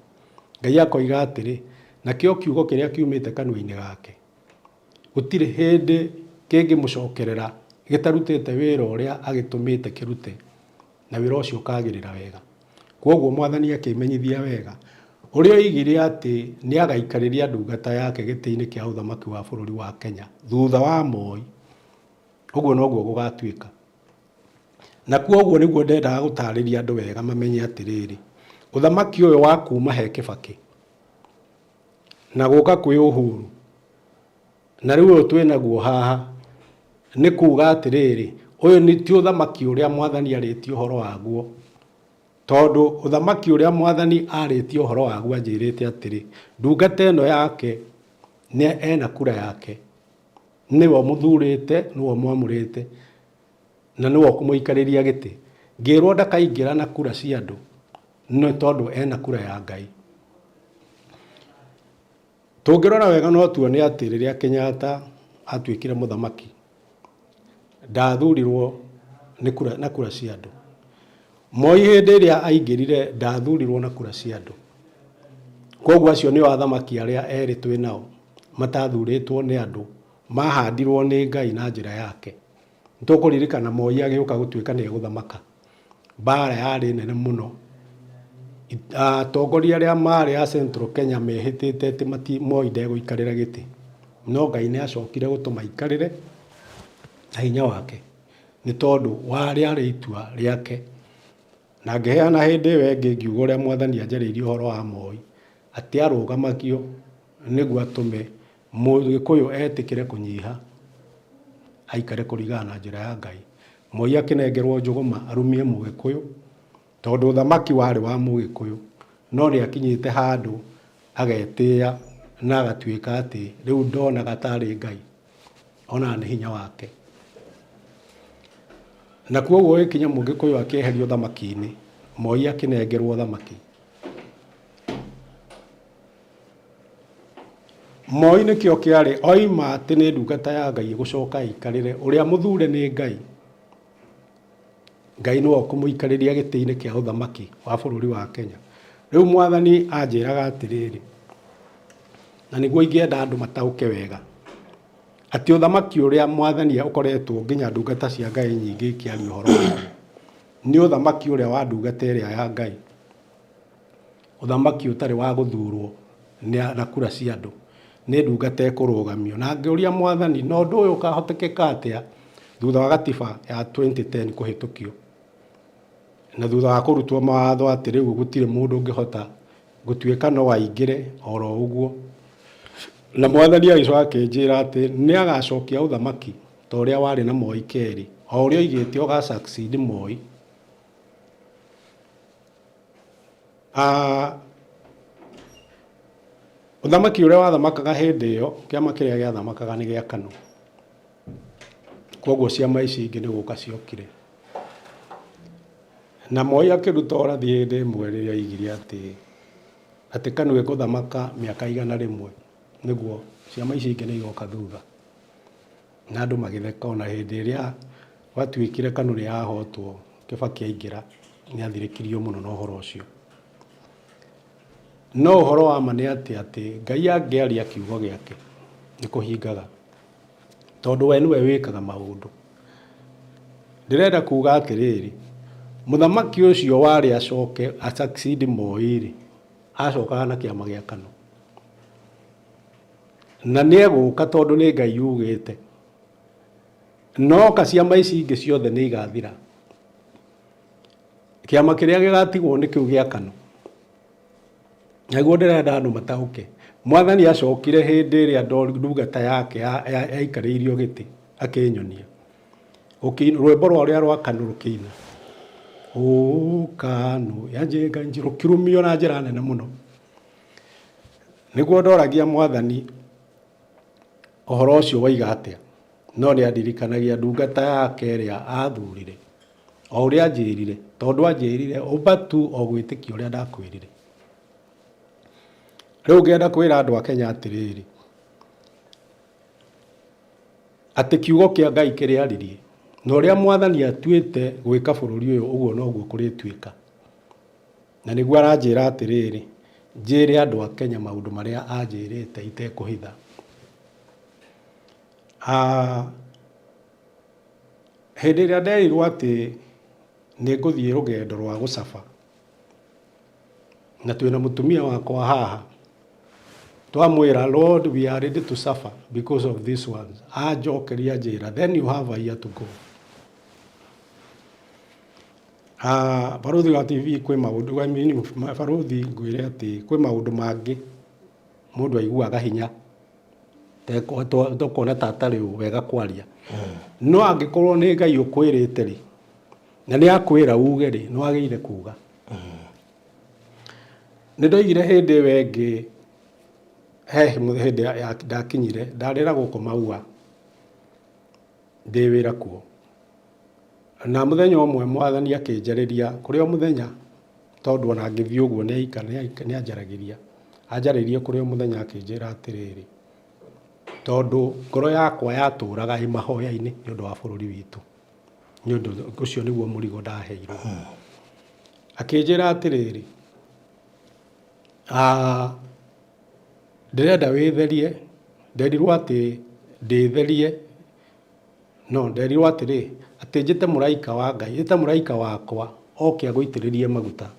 [SPEAKER 2] Ngai akoiga atĩrĩ, nakĩo kiugo kĩrĩa kiumĩte kanua-inĩ gake gũtirĩ hĩndĩ kĩngĩmũcokerera gĩtarutĩte wĩra ũrĩa agĩtũmĩte kĩrute na wĩra ũcio ũkagĩrĩra wega. Kwoguo mwathani akĩmenyithia wega ũrĩa oigire atĩ nĩ agaikarĩria ndungata yake gĩtĩ-inĩ kĩa ũthamaki wa bũrũri wa Kenya thutha wa Moi, ũguo noguo gũgatuĩka. Na kwoguo nĩguo ndendaga gũtarĩria andũ wega mamenye atĩrĩrĩ, ũthamaki ũyũ wa kuma he Kibaki na gũka kwĩ Uhuru na rĩu ũyũ twĩ naguo haha nĩ kuga atĩrĩrĩ, ũyũ nĩ ti ũthamaki ũrĩa mwathani arĩtie ũhoro waguo, tondũ ũthamaki ũrĩa mwathani arĩtie ũhoro waguo anjĩrĩte atĩrĩ, ndungata ĩno yake nĩ ena kura yake, nĩwe ũmũthurĩte, nĩwe ũmwamũrĩte na nĩwe ũkũmũikarĩria gĩtĩ. Ngĩrwo ndakaingĩra na kura cia andũ nĩ tondũ ena kura ya Ngai. Tũngĩrora wega no tuone atĩ rĩrĩa Kenyatta atuĩkire mũthamaki, ndathurirwo nĩ kura, na kura cia andũ. Moi hĩndĩ ĩrĩa aingĩrire ndathurirwo na kura cia andũ. Koguo acio nĩo athamaki arĩa erĩ twĩ nao matathurĩtwo nĩ andũ, mahandirwo nĩ Ngai na njĩra yake. Nĩtũkũririkana Moi agĩũka gũtuĩka nĩ egũthamaka, mbara yarĩ nene mũno. Atongoria arĩa marĩ a Central Kenya mehĩtĩte atĩ Moi ndegũikarĩra gĩtĩ, no Ngai nĩ acokire gũtũma aikarĩre na hinya wake, nĩ tondũ rĩarĩ itua rĩake. Na ngĩheana hĩndĩ ĩyo ĩngĩ ngiuga ũrĩa Mwathani anjarĩirie ũhoro wa Moi, atĩ arũgamagio nĩguo atũme Mũgĩkũyũ etĩkĩre kũnyiha aikare kũringana na njĩra ya Ngai. Moi akĩnengerwo njũgũma arumie Mũgĩkũyũ, tondũ ũthamaki warĩ wa Mũgĩkũyũ, no nĩ akinyĩte handũ agetĩĩa na agatuĩka atĩ rĩu ndonaga tarĩ Ngai, onaga nĩ hinya wake. Na kwoguo gũgĩkinya Mũgĩkũyũ akĩeherio ũthamaki-inĩ, Moi akĩnengerwo ũthamaki. Moi nĩkĩo kĩarĩ oima atĩ nĩ ndungata ya Ngai ĩgũcoka ĩikarĩre ũrĩa mũthure nĩ Ngai. Ngai nĩwe ũkũmũikarĩria gĩtĩ-inĩ kĩa ũthamaki wa bũrũri wa Kenya. Rĩu mwathani anjĩraga atĩrĩrĩ, na nĩguo ingĩenda andũ mataũke wega, atĩ ũthamaki ũrĩa mwathani ũkoretwo nginya ndungata cia Ngai nyingĩ ikĩaria ũhoro waguo, nĩ ũthamaki ũrĩa wa ndungata ĩrĩa ya Ngai. Ũthamaki ũtarĩ wa gũthurwo na kura cia andũ, nĩ ndungata ĩkũrũgamio. Na ngĩũria mwathani, na ũndũ ũyũ ũkahotekeka atĩa thutha wa gatiba ya 2010 kũhĩtũkio? Na thutha wa kũrutwo mawatho atĩ rĩu gũtirĩ mũndũ ũngĩhota gũtuĩka no aingĩre oro ũguo. Na mwathani agĩcoka akĩnjĩra atĩ nĩ agacokia ũthamaki ta ũrĩa warĩ na Moi kerĩ, o ũrĩa oigĩte ũga succeed Moi. Ah, ũthamaki ũrĩa wathamakaga hĩndĩ ĩyo, kĩama kĩrĩa gĩathamakaga nĩ gĩa KANU. Koguo ciama ici ingĩ nĩ gũka ciokire. Na Moi akĩruta ũrathi hĩndĩ ĩmwe rĩrĩa oigire atĩ atĩ KANU ĩgũthamaka mĩaka 100 nĩguo ciama ici ingĩ nĩ igoka thutha. Na andũ magĩtheka ona hĩndĩ ĩrĩa gwatuĩkire KANU nĩ yahotwo Kĩbakĩ aingĩra nĩ athirĩkirio mũno na ũhoro ũcio. No ũhoro wa ma nĩ atĩ atĩ Ngai angĩaria kiugo gĩake nĩ kũhingaga. Tondũ we nĩwe wĩkaga maũndũ. Ndĩrenda kuga atĩrĩrĩ, mũthamaki ũcio warĩ acoke a succeed Moi rĩ, acokaga na kĩama gĩa KANU. Na nĩ egũka tondũ nĩ Ngai ugĩte. No ka ciama ici ingĩ ciothe nĩ igathira. Kĩama kĩrĩa gĩgatigwo nĩ kĩu gĩa KANU. Nĩguo ndĩrenda andũ mataũke. Mwathani acokire hĩndĩ ĩrĩa ndungata yake yaikarĩirio gĩtĩ akĩnyonia. Rwĩmbo rũrĩa rwa KANU rũkĩina. Ũũ KANU ya Njenga nji rũkĩrumio na njĩra nene mũno. Nĩguo ndoragia mwathani ũhoro ũcio woiga atĩa. No nĩ andirikanagia ndungata yake ĩrĩa aathurire, o ũrĩa anjĩrire, tondũ anjĩrire, ũmba tu o gwĩtĩkia ũrĩa ndakwĩrire. Rĩu ngĩenda kwĩra andũ a Kenya atĩrĩrĩ, atĩ kiugo kĩa Ngai kĩrĩa aririe, na ũrĩa mwathani atuĩte gwĩka bũrũri ũyũ ũguo noguo kũrĩtuĩka. Na nĩguo aranjĩra atĩrĩrĩ, njĩre andũ a Kenya maũndũ marĩa anjĩrĩte itekũhitha. Ah, hĩndĩ ĩrĩa nderirwo atĩ nĩ ngũthiĩ rũgendo rwa gũcaba, na twĩna mũtumia wakwa haha, twamwĩra Lord we are ready to suffer because of this ones, anjokeria anjĩra then you have a year to go. Ah, barũthi wa TV kwĩ maũndũ, I mean, barũthi ngwĩre atĩ kwĩ maũndũ mangĩ mũndũ aiguaga hinya tũkona ta atarĩ wega kwaria no angĩkorwo nĩ Ngai ũkwĩrĩte rĩ na nĩ akwĩra uge rĩ nĩ wagĩrĩire kuga. Nĩ ndoigire hĩndĩ ĩyo ĩngĩ he hĩndĩ ndakinyire ndarĩra gũkũ Maua ndĩ wĩra kuo na mũthenya ũmwe mwathani akĩnjarĩria kũrĩ o mũthenya tondũ ona ngĩthiĩ ũguo nĩ anjaragĩria. Anjarĩirie kũrĩ o mũthenya akĩnjĩra atĩrĩrĩ, tondũ ngoro yakwa yatũraga ĩ mahoya-inĩ nĩ ũndũ wa bũrũri witũ, nĩ ũndũ ũcio nĩguo mũrigo ndaheirwo. Akĩnjĩra atĩrĩrĩ, ndĩrenda wĩtherie, nderirwo atĩ ndĩtherie, no nderirwo atĩrĩ, atĩ njĩte mũraika wa Ngai, ĩta mũraika wakwa oke agũitĩrĩrie maguta.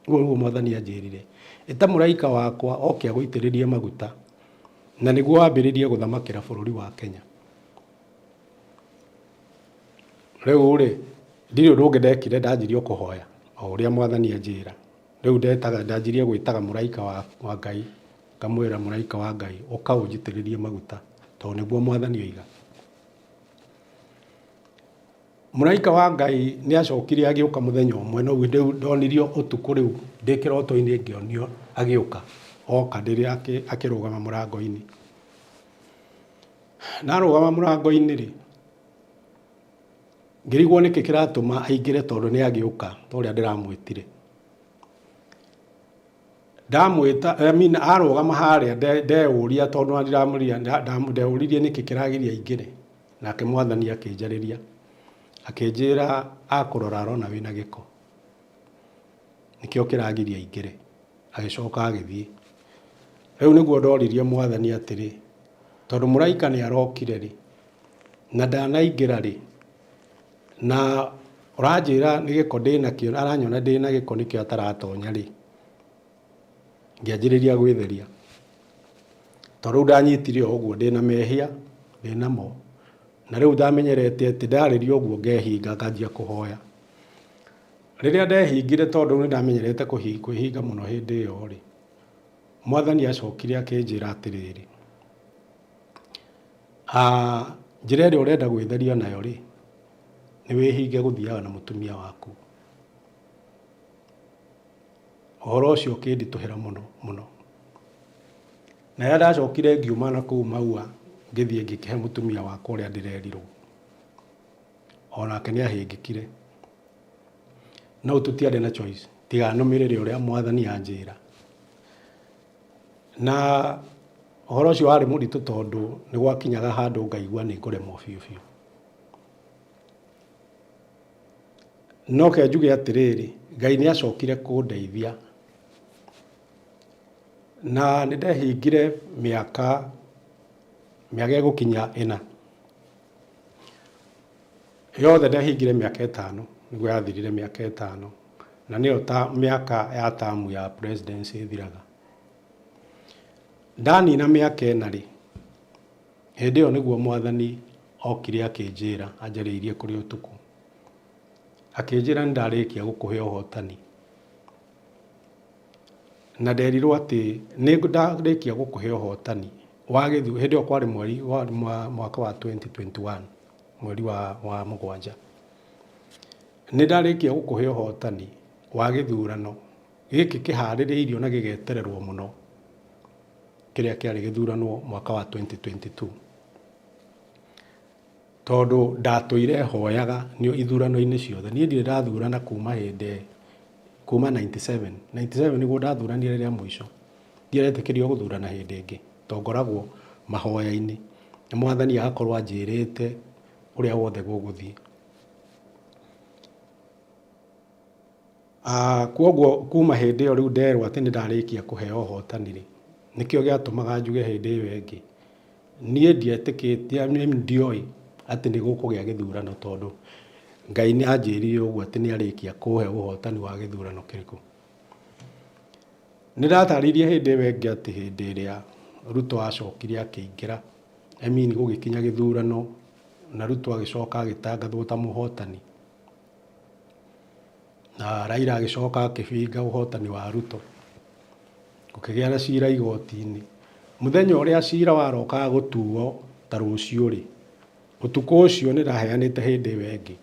[SPEAKER 2] Ũguo nĩguo Mwathani anjĩrire. Ĩta mũraika wakwa oke agũitĩrĩrie maguta, na nĩguo wambĩrĩrie gũthamakĩra bũrũri wa Kenya. Rĩu rĩ, ndirĩ ũndũ ũngĩ ndekire, ndanjirie o kũhoya o ũrĩa Mwathani anjĩra. Rĩu ndetaga, ndanjirie gwĩtaga mũraika wa, wa Ngai, ngamwĩra mũraika wa Ngai, ũka ũnjitĩrĩrie maguta, tondũ nĩguo Mwathani oiga. Mũraika wa Ngai nĩ acokire agĩũka mũthenya ũmwe, no rĩu ndonirio ũtukũ rĩu ndĩ kĩroto-inĩ ngĩonio agĩũka, oka rĩrĩa akĩrũgama mũrango-inĩ. Na arũgama mũrango-inĩ rĩ, ngĩrigwo nĩkĩ kĩratũma aingĩre tondũ nĩ agĩũka ta ũrĩa ndĩramwĩtire. Ndamwĩta, I mean, arũgama harĩa ndeyũria tondũ ndiramũria, ndeyũririe nĩkĩ kĩragiria aingĩre. Nake Mwathani akĩnjarĩria, akĩnjĩra akũrora arona wĩna gĩko, nĩkĩo kĩragiria aingĩre. Agĩcoka agĩthiĩ. Rĩu nĩguo ndoririe Mwathani atĩrĩ, tondũ mũraika nĩ arokire rĩ, na ndanaingĩra rĩ, na ũranjĩra nĩ gĩko ndĩnakĩo, aranyona ndĩna gĩko nĩkĩo ataratonya rĩ, ngĩanjĩrĩria gwĩtheria. Tondũ rĩu ndanyitire o ũguo ndĩna mehia ndĩnamo, na rĩu ndamenyerete atĩ ndarĩria ũguo ngehinga nganjia kũhoya. Rĩrĩa ndehingire tondũ nĩ ndamenyerete kwĩhinga mũno hĩndĩ ĩyo rĩ, Mwathani acokire akĩnjĩra atĩrĩrĩ, njĩra ĩrĩa ũrenda gwĩtheria nayo rĩ, nĩ wĩhinge gũthiaga na mũtumia waku. Ũhoro ũcio ũkĩnditũhĩra mũno mũno. Na rĩrĩa ndacokire ngiuma na kũu Maua ngĩthiĩ ngĩkĩhe mũtumia wakwa ũrĩa ndĩrerirwo, onake nĩ ahĩngĩkire. No tũtiarĩ na choice tiga nũmĩrĩre ũrĩa Mwathani anjĩra. Na ũhoro ũcio warĩ mũritũ tondũ nĩ gwakinyaga handũ ngaigua nĩ ngũremwo biũ biũ. No ke njuge atĩrĩrĩ, Ngai nĩ acokire kũndeithia na nĩ ndehingire mĩaka, mĩaka ĩgũkinya ĩna. Yothe ndehingire mĩaka ĩtano, nĩguo yathirire mĩaka ĩtano, na nĩyo ta mĩaka ya term ya presidency ĩthiraga. Ndanina mĩaka ĩna rĩ, hĩndĩ ĩyo nĩguo Mwathani okire akĩnjĩra, anjarĩirie kũrĩ ũtukũ, akĩnjĩra nĩ ndarĩkia gũkũhe ũhotani. Na nderirwo atĩ nĩ ndarĩkia gũkũhe ũhotani wa gĩthu, hĩndĩ ĩyo kwarĩ mweri wa mwaka wa 2021, mweri wa mũgwanja. Nĩ ndarĩkia gũkũhe ũhotani wa gĩthurano gĩkĩ kĩharĩrĩirio na gĩgetererwo mũno, kĩrĩa kĩarĩ gĩthurano mwaka wa 2022. Tondũ ndatũire hoyaga nĩ ithurano-inĩ ciothe. Niĩ ndirĩ ndathurana kuma hĩndĩ, kuma 97. 97 nĩguo ndathuranire rĩa mũico. Ndirĩ ndetĩkĩrio gũthurana hĩndĩ ĩngĩ, tondũ ngoragwo mahoya-inĩ. Na Mwathani agakorwo anjĩrĩte ũrĩa wothe gũgũthiĩ. Kwoguo kuma hĩndĩ ĩyo rĩu nderwo atĩ nĩ ndarĩkia kũheo ũhotani rĩ, nĩkĩo gĩatũmaga njuge hĩndĩ ĩyo ĩngĩ, niĩ ndietĩkĩtie, ndioĩ atĩ nĩ gũkũgĩa gĩthurano tondũ Ngai nĩ anjĩrire ũguo atĩ nĩ arĩkia kũhe ũhotani wa gĩthurano kĩrĩkũ. Nĩ ndatarĩirie hĩndĩ ĩyo ĩngĩ atĩ hĩndĩ ĩrĩa Ruto acokire akĩingĩra, I mean gũgĩkinya gĩthurano na Ruto agĩcoka agĩtangathwo ta mũhotani, Na Raila agĩcoka akĩbinga ũhotani wa Ruto. Gũkĩgĩa na cira igoti-inĩ. Mũthenya ũrĩa cira warokaga gũtuo ta rũciũ rĩ, ũtukũ ũcio nĩ ndaheanĩte hĩndĩ ĩyo ĩngĩ.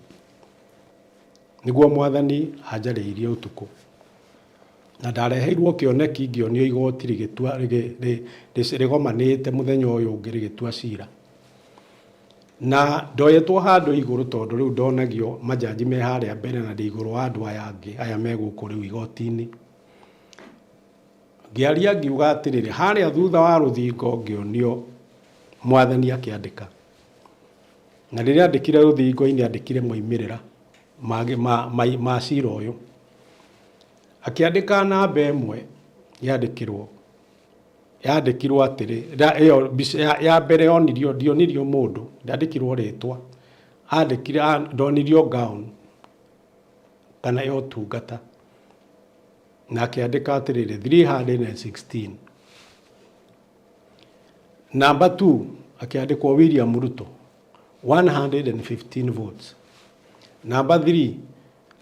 [SPEAKER 2] Nĩguo Mwathani anjarĩirie ũtukũ. Na ndareheirwo kĩoneki ngĩonio igoti rĩgĩtua rĩgomanĩte mũthenya ũyũ ũngĩ rĩgĩtua cira. Na ndoyetwo handũ igũrũ tondũ rĩu ndonagio manjanji me harĩa mbere na ndĩ igũrũ wa andũ aya angĩ aya me gũkũ rĩu igoti-inĩ. Ngĩaria ngiuga atĩrĩrĩ, harĩa thutha wa rũthingo ngĩonio mwathani akĩandĩka. Na rĩrĩa andĩkire rũthingo-inĩ andĩkire moimĩrĩra ma, ma, ma, ma cira ũyũ. Akĩandĩka namba ĩmwe yandĩkirwo yandĩkirwo atĩrĩ, ĩyo mbica ya, ya mbere yonirio ndionirio mũndũ, ndandĩkirwo rĩtwa. Andĩkire ndonirio gown kana ya ũtungata. Na akĩandĩka atĩrĩrĩ 316. Number 2 akĩandĩkwo William Ruto 115 votes. Number 3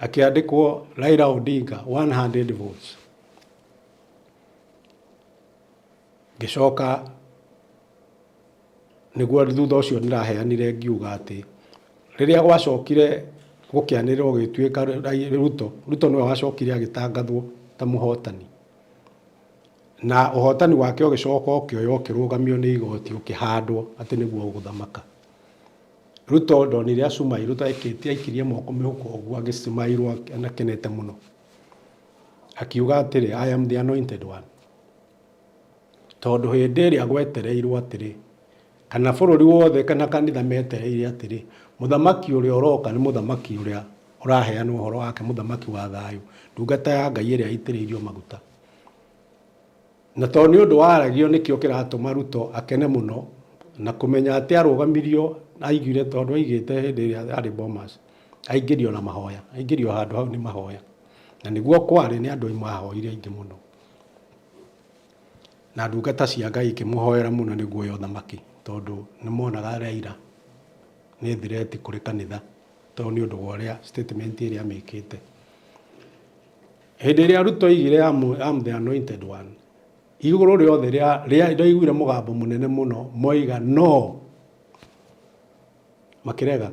[SPEAKER 2] akĩandĩkwo Raila Odinga 100 votes. Ngĩcoka nĩguo thutha ũcio ndĩraheanire ngiuga atĩ rĩrĩa gwacokire gũkĩanĩrĩrwo gũgĩtuĩka Ruto, Ruto nĩwe wacokire agĩtangathwo ta mũhotani. Na ũhotani wake ũgĩcoka ũkĩoywo ũkĩrũgamio nĩ igoti ũkĩhandwo atĩ nĩguo ũgũthamaka. Ruto ndonire acumai, Ruto aikĩtie aikirie moko mĩhuko ũguo agĩcumairwo akenete mũno. Akiuga atĩrĩ, I am the anointed one. Tondũ hĩndĩ ĩrĩa gwetereirwo atĩrĩ, kana bũrũri wothe kana kanitha metereire atĩrĩ, mũthamaki ũrĩa ũroka nĩ mũthamaki ũrĩa ũraheanwo ũhoro wake, mũthamaki wa thayũ, ndungata ya Ngai ĩrĩa ĩitĩrĩirio maguta. Na tondũ nĩ ũndũ waragio nĩkĩo kĩratũma Ruto akene mũno na kũmenya atĩ arũgamirio aiguire tondũ aigĩte hĩndĩ ĩrĩa arĩ Bomas aingĩrio na mahoya, aingĩrio handũ hau nĩ mahoya. Na nĩguo kwarĩ nĩ andũ mahoire aingĩ mũno. Na ndungata cia Ngai ikĩmũhoera mũno nĩguo oye ũthamaki tondũ nĩ monaga Raila nĩ threat kũrĩ kanitha tondũ nĩ ũndũ wa ũrĩa statement ĩrĩa amĩkĩte. Hĩndĩ ĩrĩa Ruto oigire I'm the anointed one, igũrũ rĩothe rĩaiguire mũgambo mũnene mũno moiga no, makĩrega.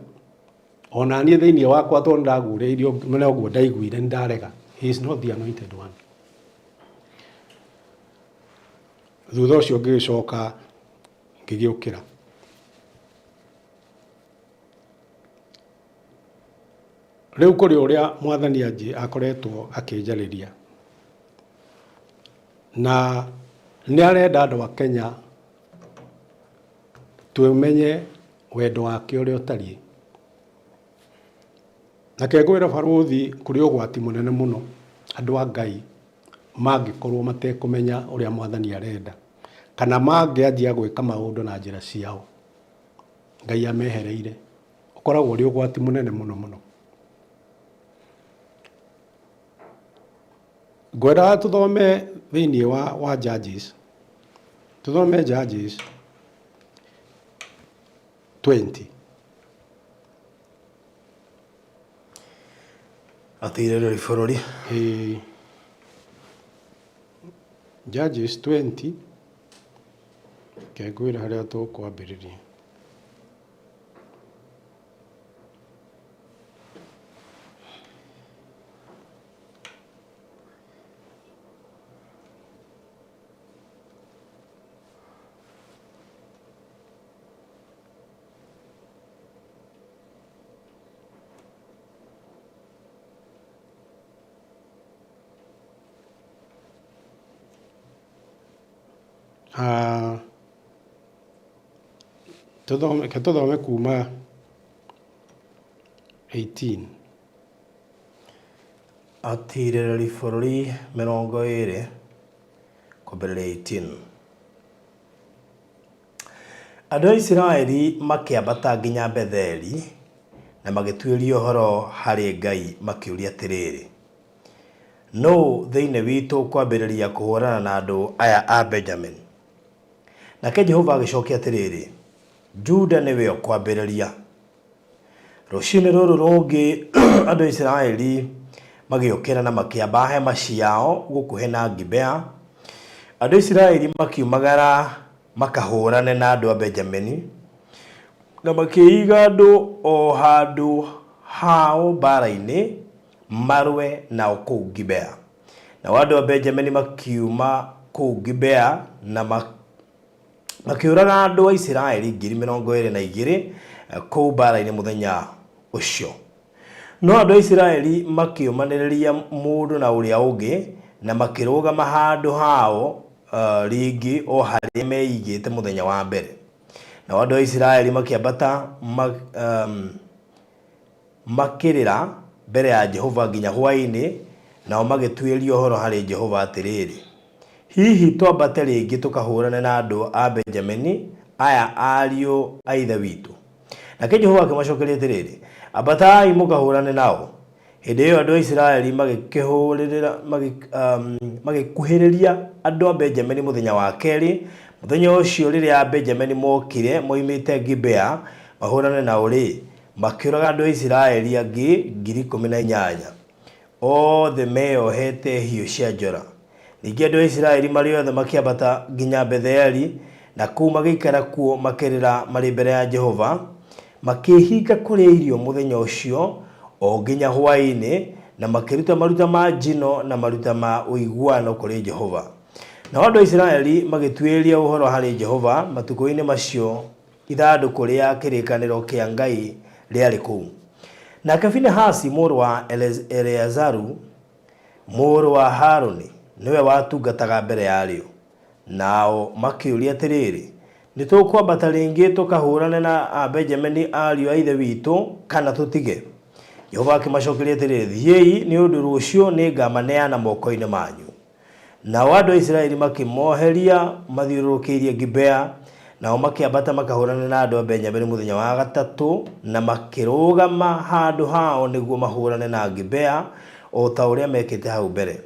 [SPEAKER 2] Ona niĩ thĩinĩ wakwa tondũ nĩndagurĩirio noguo ndaiguire nĩndarega. He is not the anointed one. Thutha ũcio ngĩgĩcoka ngĩgĩũkĩra. Rĩu kũrĩ ũrĩa mwathani anjĩ akoretwo akĩnjarĩria na nĩ arenda andũ a Kenya tũmenye wendo wake ũrĩa ũtariĩ. Na kengwĩra barũthi kũrĩ ũgwati mũnene mũno andũ a Ngai mangĩkorwo matekũmenya ũrĩa mwathani arenda kana mangĩanjia gwĩka maũndũ na njĩra ciao Ngai amehereire. Ũkoragwo ũrĩ ũgwati mũnene mũno mũno. Ngwendaga tũthome thĩinĩ wa, wa Judges, tũthome Judges 20.
[SPEAKER 1] Atirĩrĩri bũrũri.
[SPEAKER 2] Ĩĩ. Judges 20, reke ngwĩre harĩa tũkwambĩrĩria. Ah, tũthome reke tũthome kuma 18.
[SPEAKER 1] Atirĩrĩri bũrũri 20 kwambĩrĩria 18. Andũ a Isiraeli makĩambata nginya Betheli na magĩtuĩria ũhoro harĩ Ngai makĩũria atĩrĩrĩ, Nũũ thĩinĩ witũ ũkwambĩrĩria kũhũũrana na andũ aya a Benjamini? Nake Jehova agĩcokia atĩrĩrĩ, Juda nĩwe ũkwambĩrĩria. Rũcinĩ rũrũ rũngĩ andũ a Isiraeli magĩũkĩra na makĩamba hema ciao gũkuhĩ na Gibea. Andũ a Isiraeli makiumagara makahũũrane na andũ a Benjamini, na makĩiga andũ o handũ hao mbaara-inĩ marũe nao kũu Gibea. Nao andũ a Benjamini makiuma kũu Gibea na Makĩũraga andũ a Isiraeli 22,000 kũu mbaara-inĩ mũthenya ũcio. No andũ a Isiraeli makĩũmanĩrĩria mũndũ na ũrĩa ũngĩ, Na makĩrũgama handũ hao rĩngĩ o harĩa meigĩte mũthenya wa mbere. Nao andũ a Isiraeli makĩambata makĩrĩra mbere ya Jehova nginya hwaĩ-inĩ, nao magĩtuĩria ũhoro harĩ Jehova atĩrĩrĩ, Hihi twambate rĩngĩ tũkahũũrane na andũ a Benjamini, aya ariũ a ithe witũ? Nake Jehova akĩmacokeria atĩrĩrĩ, Ambatai mũkahũũrane nao. Hĩndĩ ĩyo andũ a Isiraeli magĩkĩhũũrĩrĩra magĩkuhĩrĩria andũ a Benjamini mũthenya wa kerĩ. Mũthenya ũcio rĩrĩa Abenjamini mookire moimĩte Gibea mahũũrane nao-rĩ, makĩũraga andũ a Isiraeli angĩ 18,000, othe meeohete hiũ cia njora. Ningĩ andũ a Isiraeli marĩ othe makĩambata nginya Betheli, na kũu magĩikara kuo makĩrĩra marĩ mbere ya Jehova, makĩĩhinga kũrĩa irio mũthenya ũcio o nginya hwaĩ-inĩ, na makĩruta maruta ma njino na maruta ma ũiguano kũrĩ Jehova. Nao andũ a Isiraeli magĩtuĩria ũhoro harĩ Jehova matukũ-inĩ macio ithandũkũ rĩa kĩrĩkanĩro kĩa Ngai rĩarĩ kũu. Nake Finehasi mũrũ wa Eleazaru, mũrũ wa Harũni, nĩwe watungataga mbere yarĩo. Nao makĩũria atĩrĩrĩ, Nĩtũkwambata rĩngĩ tũkahũũrane na Abenjamini ariũ a ithe witũ, kana tũtige? Jehova akĩmacookeria atĩrĩ, Thiĩi, nĩ ũndũ rũciũ nĩngamaneana moko-inĩ manyu. Nao andũ a Isiraeli makĩmoheria mathiũrũrũkĩirie Gibea, nao makĩambata makahũũrane na andũ a Benjamini mũthenya wa gatatũ, na makĩrũgama handũ hao nĩguo mahũũrane na Gibea, o ta ũrĩa meekĩte hau mbere.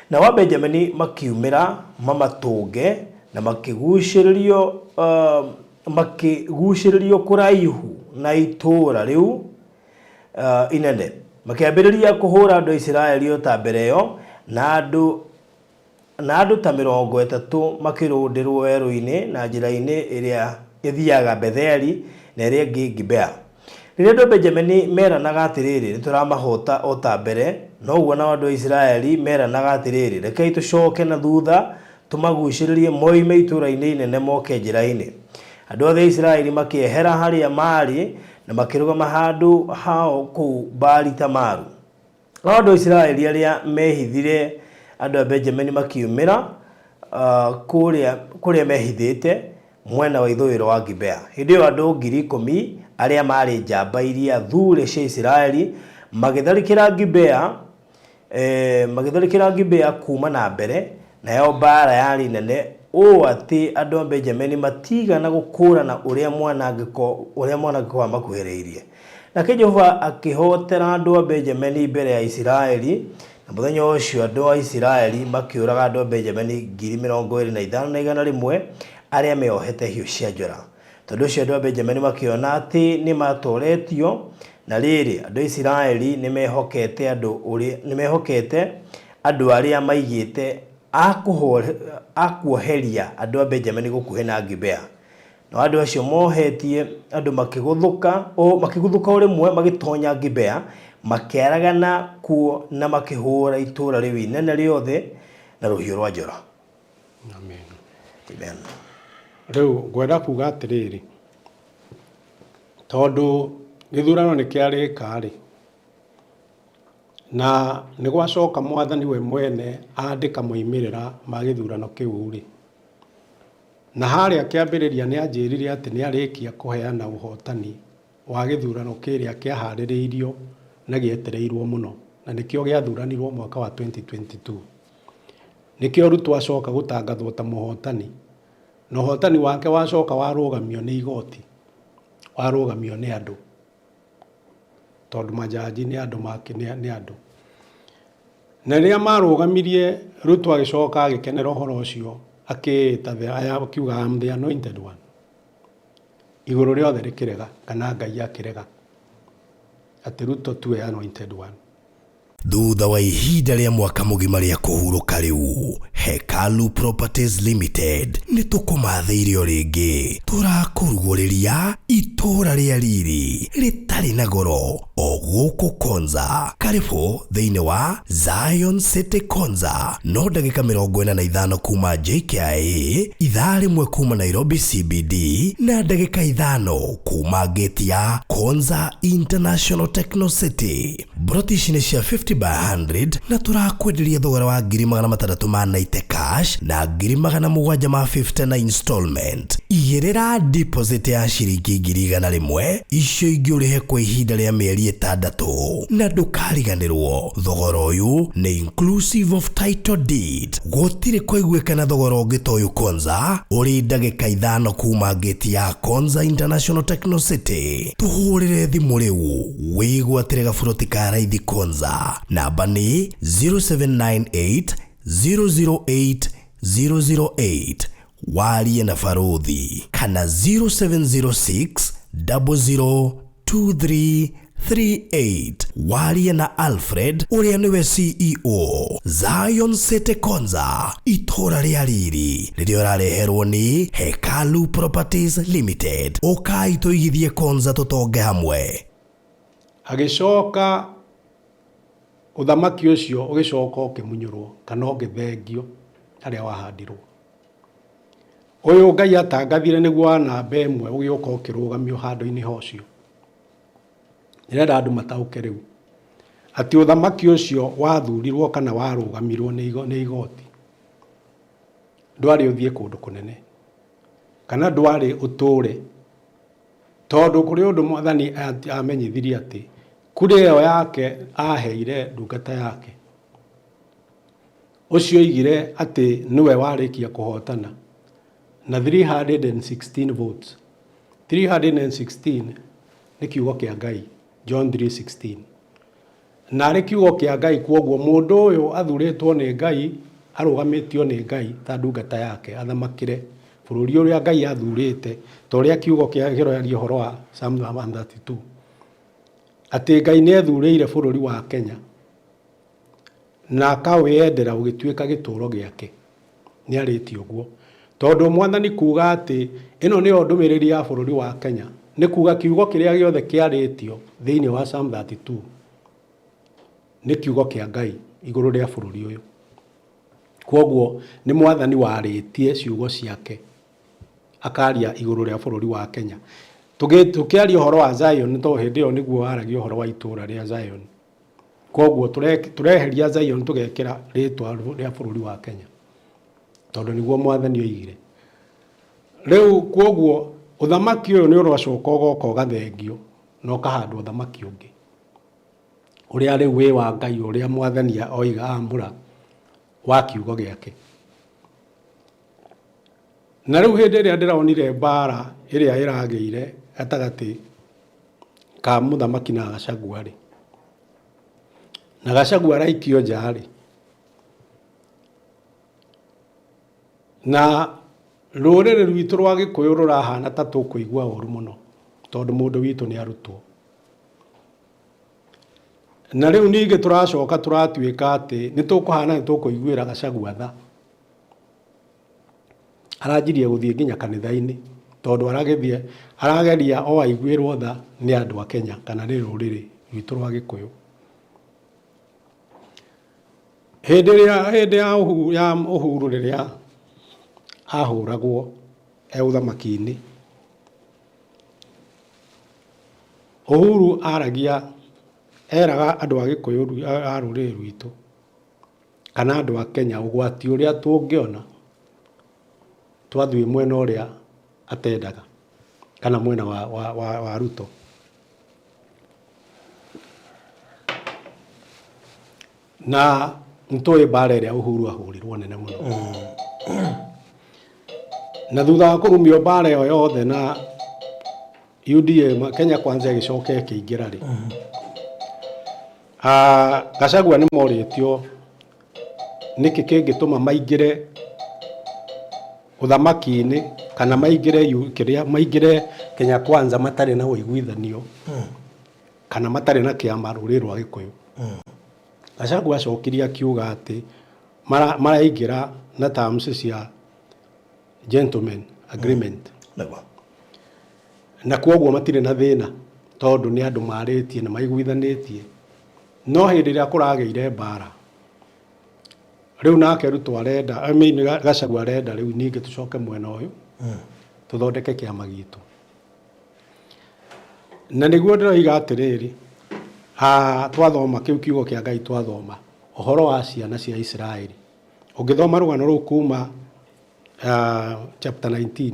[SPEAKER 1] Nao Abenjamini makiumĩra mamatũnge, na makĩguucĩrĩrio uh, makĩguucĩrĩrio kũraihu na itũũra rĩu inene. Makĩambĩrĩria kũhũũra andũ a Isiraeli o ta mbere ĩyo, na andũ na andũ ta 30 makĩrũndĩrwo werũ-inĩ na njĩra-inĩ ĩrĩa ĩthiaga Betheli na ĩrĩa ĩngĩ Gibea. Rĩrĩa andũ a Benjamini meeranaga atĩrĩrĩ, Nĩtũramahoota o ta mbere, noguo nao andũ a Isiraeli meeranaga atĩrĩrĩ, Rekei tũcooke na thuutha tũmaguucĩrĩrie moime itũũra-inĩ inene moke njĩra-inĩ. Andũ othe a Isiraeli makĩehera harĩa maarĩ na makĩrũgama handũ hao kũu Baali-Tamaru. Nao andũ a Isiraeli arĩa meehithire andũ a Benjamini makiumĩra kũrĩa kũrĩa meehithĩte mwena wa ithũĩro wa Gibea. Hĩndĩ ĩyo andũ 10,000 arĩa maarĩ njamba iria thuure cia Isiraeli magĩtharĩkĩra Gibea magĩtharĩkĩra Gibea kuuma na mbere, nayo mbaara yarĩ nene ũũ atĩ andũ a Benjamini matiigana gũkũũrana ũrĩa mwanangĩko ũrĩa mwanangĩko wamakuhĩrĩirie. Nake Jehova akĩhootera andũ a Benjamini mbere ya Isiraeli, na mũthenya ũcio andũ a Isiraeli makĩũraga andũ a Benjamini 25,100 arĩa meeohete hiũ cia njora. Tondũ ũcio andũ a Benjamini makĩona atĩ nĩmatooretio, na rĩrĩ, andũ a Isiraeli nĩmehokete andũ nĩmehokete andũ arĩa maigĩte a kuoheria andũ a Benjamini gũkuhĩ na Gibea. Nao andũ acio moohetie andũ makĩgũthũka o makĩguthũka o rĩmwe magĩtoonya Gibea, makĩaragana kuo na makĩhũũra itũũra rĩu inene rĩothe na rũhiũ rwa njora.
[SPEAKER 2] Amen.
[SPEAKER 1] Amen.
[SPEAKER 2] Rĩu ngwenda kuga atĩrĩrĩ, tondũ gĩthurano nĩ kĩarĩka rĩ, na nĩ gwacoka mwathani we mwene andĩka moimĩrĩra ma gĩthurano kĩu rĩ, Na harĩa kĩambĩrĩria nĩanjĩrire atĩ nĩarĩkia kũheana ũhotani wa gĩthurano kĩrĩa kĩaharĩrĩirio na gĩetereirwo mũno, na nĩkĩo gĩathuranirwo mwaka wa 2022. Nĩkĩo Ruto acoka gũtangathwo ta mũhotani, na ũhotani wake wacoka warũgamio nĩ igoti, warũgamio nĩ andũ, tondũ majaji nĩ andũ nĩ andũ. Na rĩrĩa marũgamirie Ruto agĩcoka agĩkenera ũhoro ũcio akĩĩta the akiuga I am the anointed one. Igũrũ rĩothe rĩkĩrega kana Ngai akĩrega atĩ Ruto tuwe anointed one.
[SPEAKER 1] Thutha wa ihinda rĩa mwaka mũgima rĩa kũhurũka rĩu, Hekalu Properties Limited nĩ tũkũmathĩire o rĩngĩ. Tũrakũrugũrĩria itũũra rĩa riri rĩtarĩ na goro o gũkũ Konza. Karĩbũ thĩinĩ wa Zion City Konza, no ndagĩka 45 kuma JKIA, ithaa rĩmwe kuma Nairobi CBD, na ndagĩka 5 kuma gate ya Konza International Techno City. Mburoti ici nĩ cia 50 50 by 100 na tũrakwenderia thogora wa 690,000 cash na 750,000 na installment. Igĩrĩra deposit ya ciringi 100,000, icio ingĩ ũrĩhe kwa ihinda rĩa mĩeri 6, na ndũkariganĩrwo thogora ũyũ nĩ inclusive of title deed. Gũtirĩ kũiguĩkana thogora ũngĩ ta ũyũ Konza, ũrĩ ndagĩka 5 kuma gate ya Konza International Techno City. Tũhũrĩre thimũ rĩu wĩgwatĩre gaburoti ka raithi Konza. Namba nĩ 0798 008 008, warie na baruthi, kana 0706 002338, warie na Alfred ũrĩa nĩwe CEO. Zion City Konza, itũra rĩa riri rĩrĩa ũrareherwo nĩ Hekalu Properties Limited. Ũkai tũigithie Konza tũtonge hamwe.
[SPEAKER 2] Agĩcoka ũthamaki ũcio ũgĩcoka ũkĩmunyũrwo kana ũgĩthengio harĩa wahandirwo. Ũyũ Ngai atangathire nĩguo wa namba 1 ũgĩũka ũkĩrũgamio handũ-inĩ hocio. Ndĩrenda andũ mataũke rĩu atĩ ũthamaki ũcio wathurirwo kana warũgamirwo nĩ igoti ndwarĩ ũthiĩ kũndũ kũnene kana ndwarĩ ũtũre, tondũ kũrĩ ũndũ mwathani amenyithirie atĩ kura ĩyo yake aheire ndungata yake ũcio oigire atĩ nĩwe warĩkia kũhotana na 316 votes. 316 nĩ kiugo kĩa Ngai, John 3:16, na arĩ kiugo kĩa Ngai. Kwoguo mũndũ ũyũ athurĩtwo nĩ Ngai, arũgamĩtio nĩ Ngai ta ndungata yake athamakĩre bũrũri ũrĩa Ngai athurĩte, ta ũrĩa kiugo kĩa kĩroraria ũhoro wa Psalm 132 atĩ Ngai nĩ ethurĩire bũrũri wa Kenya na akawĩendera ũgĩtuĩka gĩtũũro gĩake. Nĩ arĩtie ũguo tondũ mwathani kuga atĩ ĩno nĩyo ndũmĩrĩri ya bũrũri wa Kenya, nĩ kuga kiugo kĩrĩa gĩothe kĩarĩtio thĩinĩ wa Psalm 32 nĩ kiugo kĩa Ngai igũrũ rĩa bũrũri ũyũ. Kwoguo nĩ mwathani warĩtie ciugo ciake akaria igũrũ rĩa bũrũri wa Kenya. Tũkĩaria ũhoro wa Zion, tondũ hĩndĩ ĩyo nĩguo waragia ũhoro wa itũũra rĩa Zion. Kwoguo tũreheria Zion tũgekĩra rĩtwa rĩa bũrũri wa Kenya, tondũ nĩguo mwathani oigire. Rĩu kwoguo ũthamaki ũyũ nĩ ũracoka ũgoka ũgathengio na ũkahandwo ũthamaki ũngĩ ũrĩa rĩu wĩ wa Ngai, ũrĩa mwathani oiga amũra wa kiugo gĩake. Na rĩu hĩndĩ ĩrĩa ndĩronire mbara ĩrĩa ĩragĩire gatagatĩ ka mũthamaki na Gachagua rĩ, na Gachagua araikio nja rĩ, na rũrĩrĩ rwitũ rwa Gĩkũyũ rũrahana ta tũkũigua ũru mũno tondũ mũndũ witũ nĩ arutwo. Na rĩu ningĩ tũracoka tũratuĩka atĩ nĩ tũkũhana nĩ tũkũiguĩra Gachagua tha. Aranjirie gũthiĩ nginya kanitha-inĩ tondũ aragĩthiĩ arageria o aiguĩrwo tha nĩ andũ a Kenya kana nĩ rũrĩrĩ rwitũ rwa Gĩkũyũ. Hĩndĩ ĩrĩa hĩndĩ ya Uhuru, ya Uhuru rĩrĩa ahũragwo e ũthamaki-inĩ, Uhuru aragia eraga andũ a Gĩkũyũ a rũrĩrĩ rwitũ kana andũ a Kenya ũgwati ũrĩa tũngĩona twathiĩ mwena ũrĩa atendaga kana mwena wa Ruto. Na nĩtũĩ mbara ĩrĩa Uhuru ahũrirwo nene mũno. Na thutha wa kũrumio mbara ĩyo yothe na UDA Kenya Kwanza ĩgĩcoka ĩkĩingĩra rĩ, Gachagua nĩ morĩtio nĩkĩ kĩngĩtũma maingĩre ũthamaki-inĩ kana maingĩre kĩrĩa maingĩre Kenya Kwanza matarĩ na ũiguithanio kana matarĩ na kĩama rũrĩrĩ rwa Gĩkũyũ. Gachagua acokirie akiuga atĩ maraingĩra na terms cia gentleman agreement. Na kwoguo matirĩ na thĩna tondũ nĩ andũ marĩtie na maiguithanĩtie. No hĩndĩ ĩrĩa kũragĩire mbara rĩu nake Ruto arenda, I mean, Gachagua arenda rĩu ningĩ tũcoke mwena ũyũ tũthondeke kĩama gitũ. Na nĩguo ndĩroiga atĩrĩrĩ, Twathoma kĩu kiugo kĩa Ngai, twathoma ũhoro wa ciana cia Isiraeli, ũngĩthoma rũgano rũu kuma chapter 19,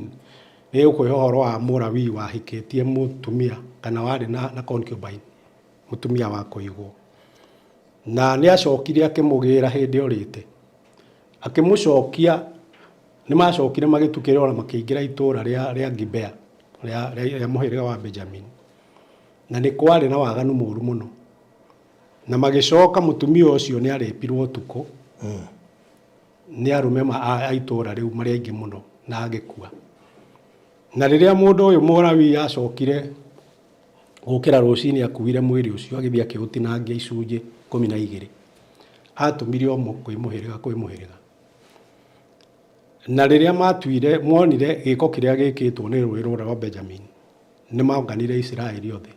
[SPEAKER 2] nĩ ũkũhe ũhoro wa Mũlawii wahikĩtie mũtumia kana warĩ na concubine, mũtumia wa kũigwo, na nĩ acokire akĩmũgĩra hĩndĩ orĩte akĩmũcokia. Nĩ macokire magĩtukĩrĩra ona makĩingĩra itũũra rĩa Gibea rĩa mũhĩrĩga wa Benjamin, na nĩ kwarĩ na waganu mũru mũno, na magĩcoka mũtumia ũcio nĩ arĩpirwo ũtukũ nĩ arũme a itũũra rĩu marĩ aingĩ mũno na agĩkua. Na rĩrĩa mũndũ ũyũ Mũlawii acokire gũkĩra rũcinĩ, akuire mwĩrĩ ũcio agĩthiĩ akĩũtinangia icunjĩ 12, atũmire o kwĩ mũhĩrĩga kwĩ mũhĩrĩga. Na rĩrĩa matuire monire gĩko kĩrĩa gĩkĩtwo nĩ rũrĩrĩ rũrĩa rwa Benjamin, nĩ monganire Isiraeli othe,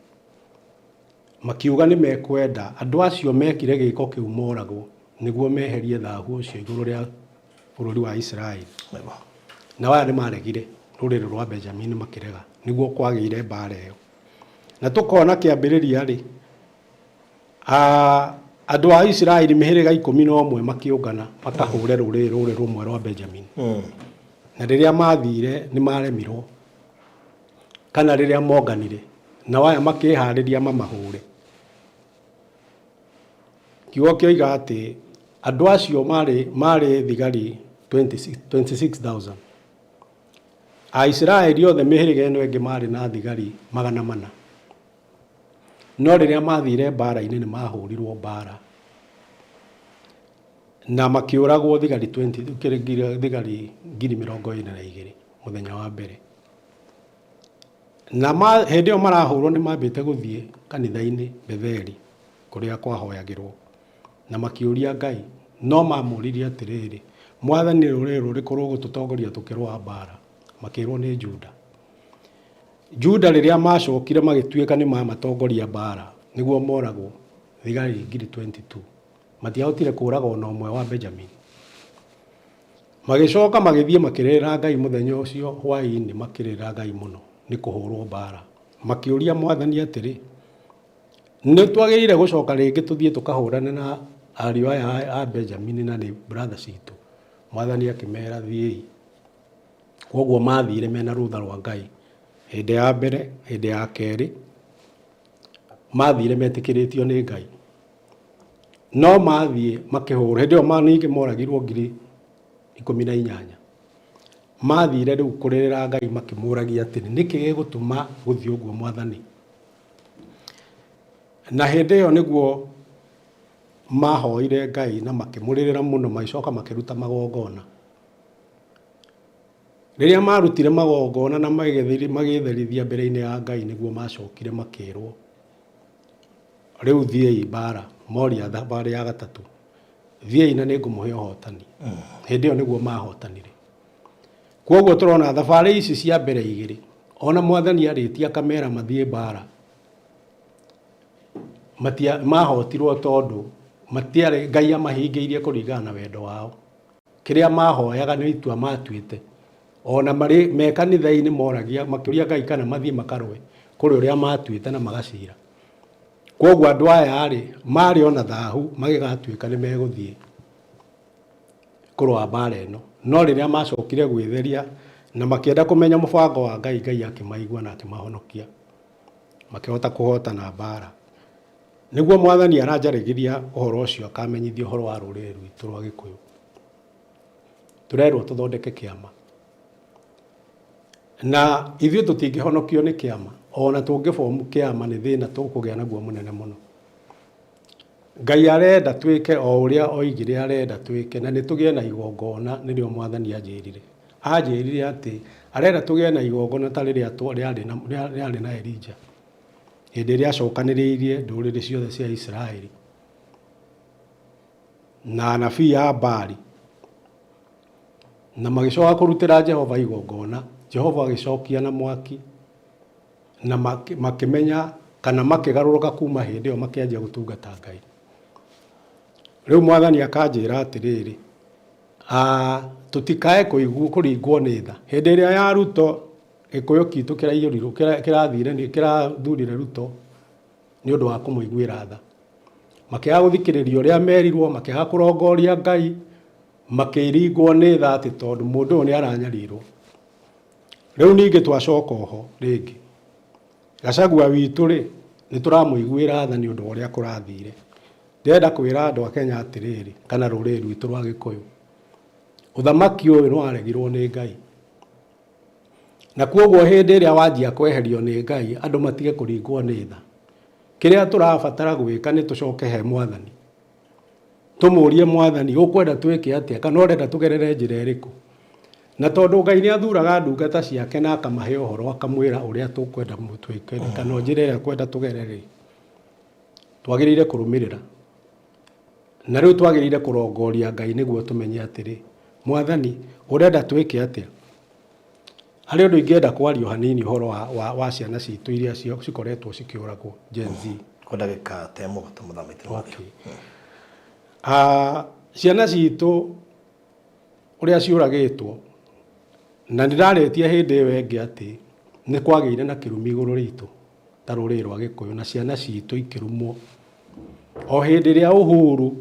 [SPEAKER 2] makiuga nĩ mekwenda andũ acio mekire gĩko kĩu moragwo nĩguo meherie thahu ũcio igũrũ rĩa bũrũri wa Isiraeli. Na aya nĩ maregire, rũrĩrĩ rwa Benjamin makĩrega, nĩguo kwagĩire mbara ĩyo. Na tũkona kĩambĩrĩria rĩ, andũ a Isiraeli mĩhĩrĩga 11 makĩũngana makahũre rũrĩrĩ rũrĩ rũmwe rwa Benjamin. Na rĩrĩa mathire nĩ maremirwo, kana rĩrĩa monganire nao aya makĩharĩria mamahũre, kiugo kĩoiga atĩ andũ acio marĩ thigari 26 26,000. Aisiraeli othe mĩhĩrĩga ĩno ĩngĩ marĩ na thigari 400. No rĩrĩa mathire mbara-inĩ nĩ mahũrirwo mbara na makĩũragwo thigari 20 thigari 22,000 mũthenya wa mbere. Na hĩndĩ ĩyo marahũrwo nĩ mambĩte gũthiĩ kanitha-inĩ Betheli kũrĩa kwahoyagĩrwo, na makĩũria Ngai, no mamũririe atĩrĩrĩ, "Mwathani, rũrĩrĩ rũrĩkũ rũgũtũtongoria tũkĩrũa mbara?" Makĩrwo nĩ Juda. Juda rĩrĩa macokire magĩtuĩka nĩ mamatongoria mbara nĩguo moragwo thigari 22,000, matiahotire kũraga ona ũmwe wa Benjamin. Magĩcoka magĩthiĩ makĩrĩrĩra Ngai mũthenya ũcio hwaĩ-inĩ, makĩrĩrĩra Ngai mũno nĩ kũhũrwo mbara, makĩũria Mwathani atĩrĩ, "Nĩ twagĩrĩire gũcoka rĩngĩ tũthiĩ tũkahũrane na ariũ aya a Benjamin na nĩ brother citũ?" Mwathani akĩmera, "Thiĩi." Koguo mathire mena rũtha rwa Ngai hĩndĩ ya mbere, hĩndĩ ya kerĩ mathire metĩkĩrĩtio nĩ Ngai, no mathiĩ makĩhũrwo. Hĩndĩ ĩyo ningĩ moragirwo 18,000. Mathire rĩu kũrĩrĩra Ngai makĩmũragia atĩrĩ, "Nĩkĩ gĩgũtũma gũthiĩ ũguo, Mwathani?" Na hĩndĩ ĩyo nĩguo mahoire Ngai na makĩmũrĩrĩra mũno, magĩcoka makĩruta magongona. Rĩrĩa marutire magongona na magĩtherithia mbere-inĩ ya Ngai, nĩguo macokire makĩrwo, "Rĩu thiĩi mbara." Moria thabarĩ ya gatatũ, "Thiĩi na nĩngũmũhe ũhotani." Hĩndĩ ĩyo nĩguo mahotanire. Koguo tũrona thabarĩ ici cia mbere igĩrĩ, ona Mwathani arĩtie akamera mathiĩ mbara, matia mahotirwo tondũ matiarĩ Ngai amahingĩirie kũringana na wendo wao. Kĩrĩa mahoyaga nĩ itua matuĩte. Ona marĩ me kanitha-inĩ moragia makĩũria Ngai kana mathiĩ makarũe kũrĩ ũrĩa matuĩte na magacira. Koguo andũ aya rĩ, marĩ ona thahu magĩgatuĩka nĩ megũthiĩ kũrũa mbara ĩno. No rĩrĩa macokire gwĩtheria na makĩenda kũmenya mũbango wa Ngai, Ngai akĩmaigua na akĩmahonokia, makĩhota kũhotana mbara. Nĩguo Mwathani aranjarĩgĩria ũhoro ũcio akamenyithia ũhoro wa rũrĩrĩ rwitũ rwa Gĩkũyũ. Tũrerwo tũthondeke kĩama, na ithuĩ tũtingĩhonokio nĩ kĩama. Ona tũngĩbomu kĩama nĩ thĩna tũkũgĩa naguo mũnene mũno. Ngai arenda twĩke o ũrĩa oigire arenda twĩke, na nĩ tũgĩe na igongona. Nĩrĩo Mwathani anjĩrire. Anjĩrire atĩ arenda tũgĩe na igongona ta rĩrĩa rĩarĩ na Elija hĩndĩ ĩrĩa acokanĩrĩirie ndũrĩrĩ ciothe cia Isiraeli na anabii a Baali, na magĩcoka kũrutĩra Jehova igongona. Jehova agĩcokia na mwaki na makĩmenya kana makĩgarũrũka kuma hĩndĩ ĩyo makĩanjia gũtungata Ngai. Rĩu Mwathani akanjĩra atĩrĩrĩ, tũtikae kũringwo nĩ tha. Hĩndĩ ĩrĩa ya Ruto, Gĩkũyũ kitũ kĩraiyũrirwo, kĩrathire, kĩrathurire Ruto. Nĩ ũndũ wa kũmũiguĩra tha. Makĩaga gũthikĩrĩria ũrĩa merirwo, makĩaga kũrongoria Ngai, makĩringwo nĩ tha atĩ tondũ mũndũ ũyũ nĩ aranyarirwo. Rĩu ningĩ twacoka oho rĩngĩ, Gachagua witũ rĩ, nĩ tũramũiguĩra tha nĩ ũndũ wa ũrĩa kũrathire. Ndĩrenda kwĩra andũ a Kenya atĩrĩrĩ, kana rũrĩrĩ rwitũ rwa Gĩkũyũ, ũthamaki ũyũ nĩ waregirwo nĩ Ngai. Na kwoguo hĩndĩ ĩrĩa wanjia kweherio nĩ Ngai, andũ matige kũringwo nĩ tha. Kĩrĩa tũrabatara gwĩka nĩ tũcoke he Mwathani. Tũmũrie Mwathani, ũkwenda twĩke atĩa? Kana ũrenda tũgerere njĩra ĩrĩkũ? Na tondũ Ngai nĩ athuraga ndungata ciake na akamahe ũhoro akamwĩra ũrĩa tũkwenda twĩke kana njĩra ĩrĩa kwenda tũgerere, twagĩrĩire kũrũmĩrĩra. Na rĩu twagĩrĩire kũrongoria Ngai nĩguo tũmenye atĩrĩ, Mwathani, ũrenda twĩke atĩa? Harĩ ũndũ ingĩenda kwaria o hanini ũhoro wa, wa, wa ciana citũ iria cikoretwo cikĩũragwo, Gen Z.
[SPEAKER 1] Kwa ndagĩka ta ĩmwe tũmũtha maitũ nĩ mathira.
[SPEAKER 2] Okay. Ciana citũ ũrĩa ciũragĩtwo, na nĩ ndarĩtie hĩndĩ ĩyo ĩngĩ atĩ nĩ kwagĩire na kĩrumi igũrũ ritũ ta rũrĩrĩ rwa Gĩkũyũ na ciana citũ ikĩrumwo. O hĩndĩ ĩrĩa Uhuru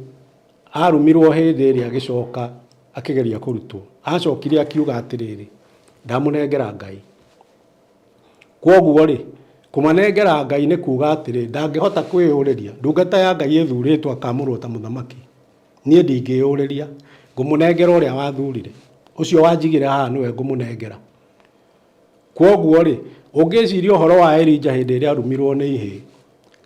[SPEAKER 2] arumirwo hĩndĩ ĩrĩa agĩcoka akĩgeria kũrutwo, acokire akiuga atĩrĩrĩ, ndamũnengera Ngai. Kwoguo rĩ, kũmanengera Ngai nĩ kuga atĩrĩ, ndangĩhota kwĩyũrĩria, ndungata ya Ngai ĩthurĩtwo akamũrwo ta mũthamaki. Niĩ ndingĩyũrĩria, ngũmũnengera ũrĩa wathurire. Ũcio wanjigire haha nĩwe ngũmũnengera. Kwoguo-rĩ, ũngĩciria ũhoro wa Elija hĩndĩ ĩrĩa arumirwo nĩ ihĩĩ,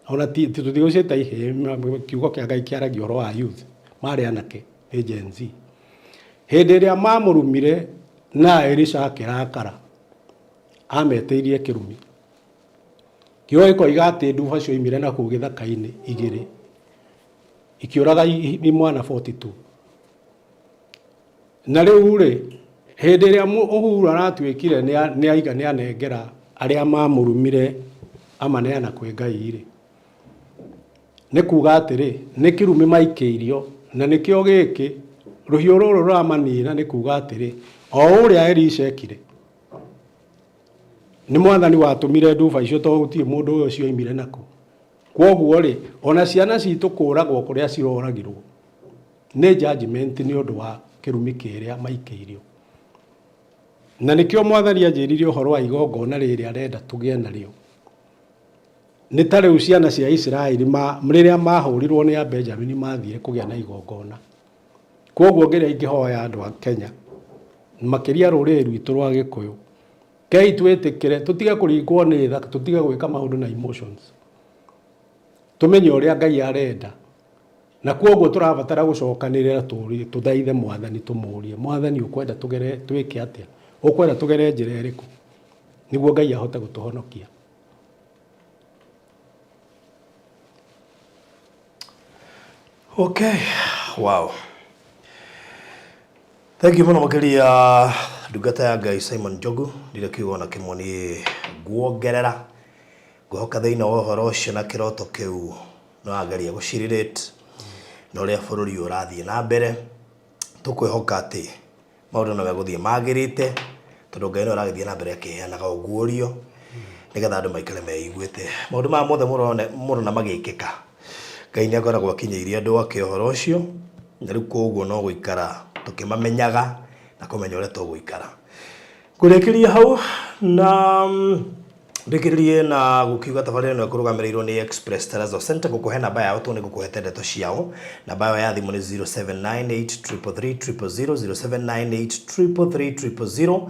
[SPEAKER 2] ona ti tũtigũciĩta ihĩĩ, kiugo kĩa Ngai kĩaragia ũhoro wa youth, marĩ anake, nĩ Gen Z. Hĩndĩ ĩrĩa mamũrumire na Elisha akĩrakara, ametĩirie kĩrumi. Kiugo gĩkoiga atĩ nduba cioimire na kũu gĩthaka-inĩ igĩrĩ, ikĩũraga imwana 42. Na rĩu-rĩ, hĩndĩ ĩrĩa Uhuru aratuĩkire nĩ aiga nĩ anengera arĩa mamũrumire amaneana kwĩ Ngai-rĩ, nĩ kuga atĩrĩ, nĩ kĩrumi maikĩirio, na nĩkĩo gĩkĩ, rũhiũ rũrũ rũramanina nĩ kuga atĩrĩ, o ũrĩa Elisha ekire, nĩ Mwathani watũmire nduba icio tondũ gũtirĩ mũndũ ũyũ cioimire nakũ. Kwoguo-rĩ, ona ciana citũ kũragwo kũrĩa ciroragirwo, nĩ judgment nĩ ũndũ wa kĩrumi kĩrĩa maikĩirio. Na nĩkĩo Mwathani anjĩrire ũhoro wa igongona rĩrĩ arenda tũgĩe narĩo. Nĩ ta rĩu ciana cia Isiraeli ma, rĩrĩa mahũrirwo nĩ Abenjamini mathire kũgĩa na igongona. Kwoguo kĩrĩa ingĩhoya andũ a Kenya, makĩria rũrĩrĩ rwitũ rwa Gĩkũyũ, kei twĩtĩkĩre, tũtige kũringwo nĩ tha, tũtige gwĩka maũndũ na emotions. Tũmenye ũrĩa Ngai arenda. Na kwoguo tũrabatara gũcokanĩrĩra tũrie, tũthaithe Mwathani tũmũrie, Mwathani ũkwenda tũgere, twĩke atĩa? Ũkwenda tũgere njĩra ĩrĩkũ? Nĩguo Ngai ahote gũtũhonokia.
[SPEAKER 1] Okay, wow. Thank you mũno makĩria ndungata ya Ngai Simon Njogu, ndirĩ kiugo ona kĩmwe niĩ nguongerera. Ngwĩhoka thĩinĩ wa ũhoro ũcio na kĩroto kĩu nĩ wageria gũcirelate na ũrĩa bũrũri ũyũ ũrathiĩ na mbere. Tũkwĩhoka atĩ maũndũ no megũthiĩ magĩrĩte tondũ Ngai nĩwe ũragĩthiĩ na mbere akĩheanaga ũguũrio nĩgetha andũ maikare meiguĩte. Maũndũ maya mothe mũrona magĩkĩka, Ngai nĩ akoragwo akinyĩirie andũ ake ũhoro ũcio, na rĩu koguo no gũikara tũkĩmamenyaga na kũmenya ũrĩa tũgũikara. Ngũrĩkĩria hau na ndĩkĩrĩrie na gũkiuga tabarĩra ĩno ĩkũrũgamĩrĩirwo nĩ Express Terrazzo Center. Ngũkũhe namba yao tondũ nĩ ngũkũhete ndeto ciao. Namba yao ya thimũ nĩ 0798333000, 0798333000.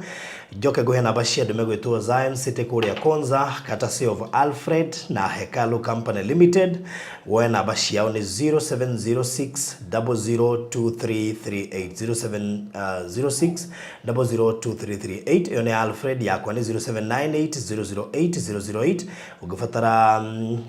[SPEAKER 1] Njoke ngũhe namba cia andũ megwĩtwo Zion City kũrĩa Konza, courtesy of Alfred na Hekalu Company Limited. Woe namba ciao nĩ 0706 002338, 0706 002338. Ĩyo nĩ ya Alfred. Yakwa nĩ 0798008008. Ũngĩbatara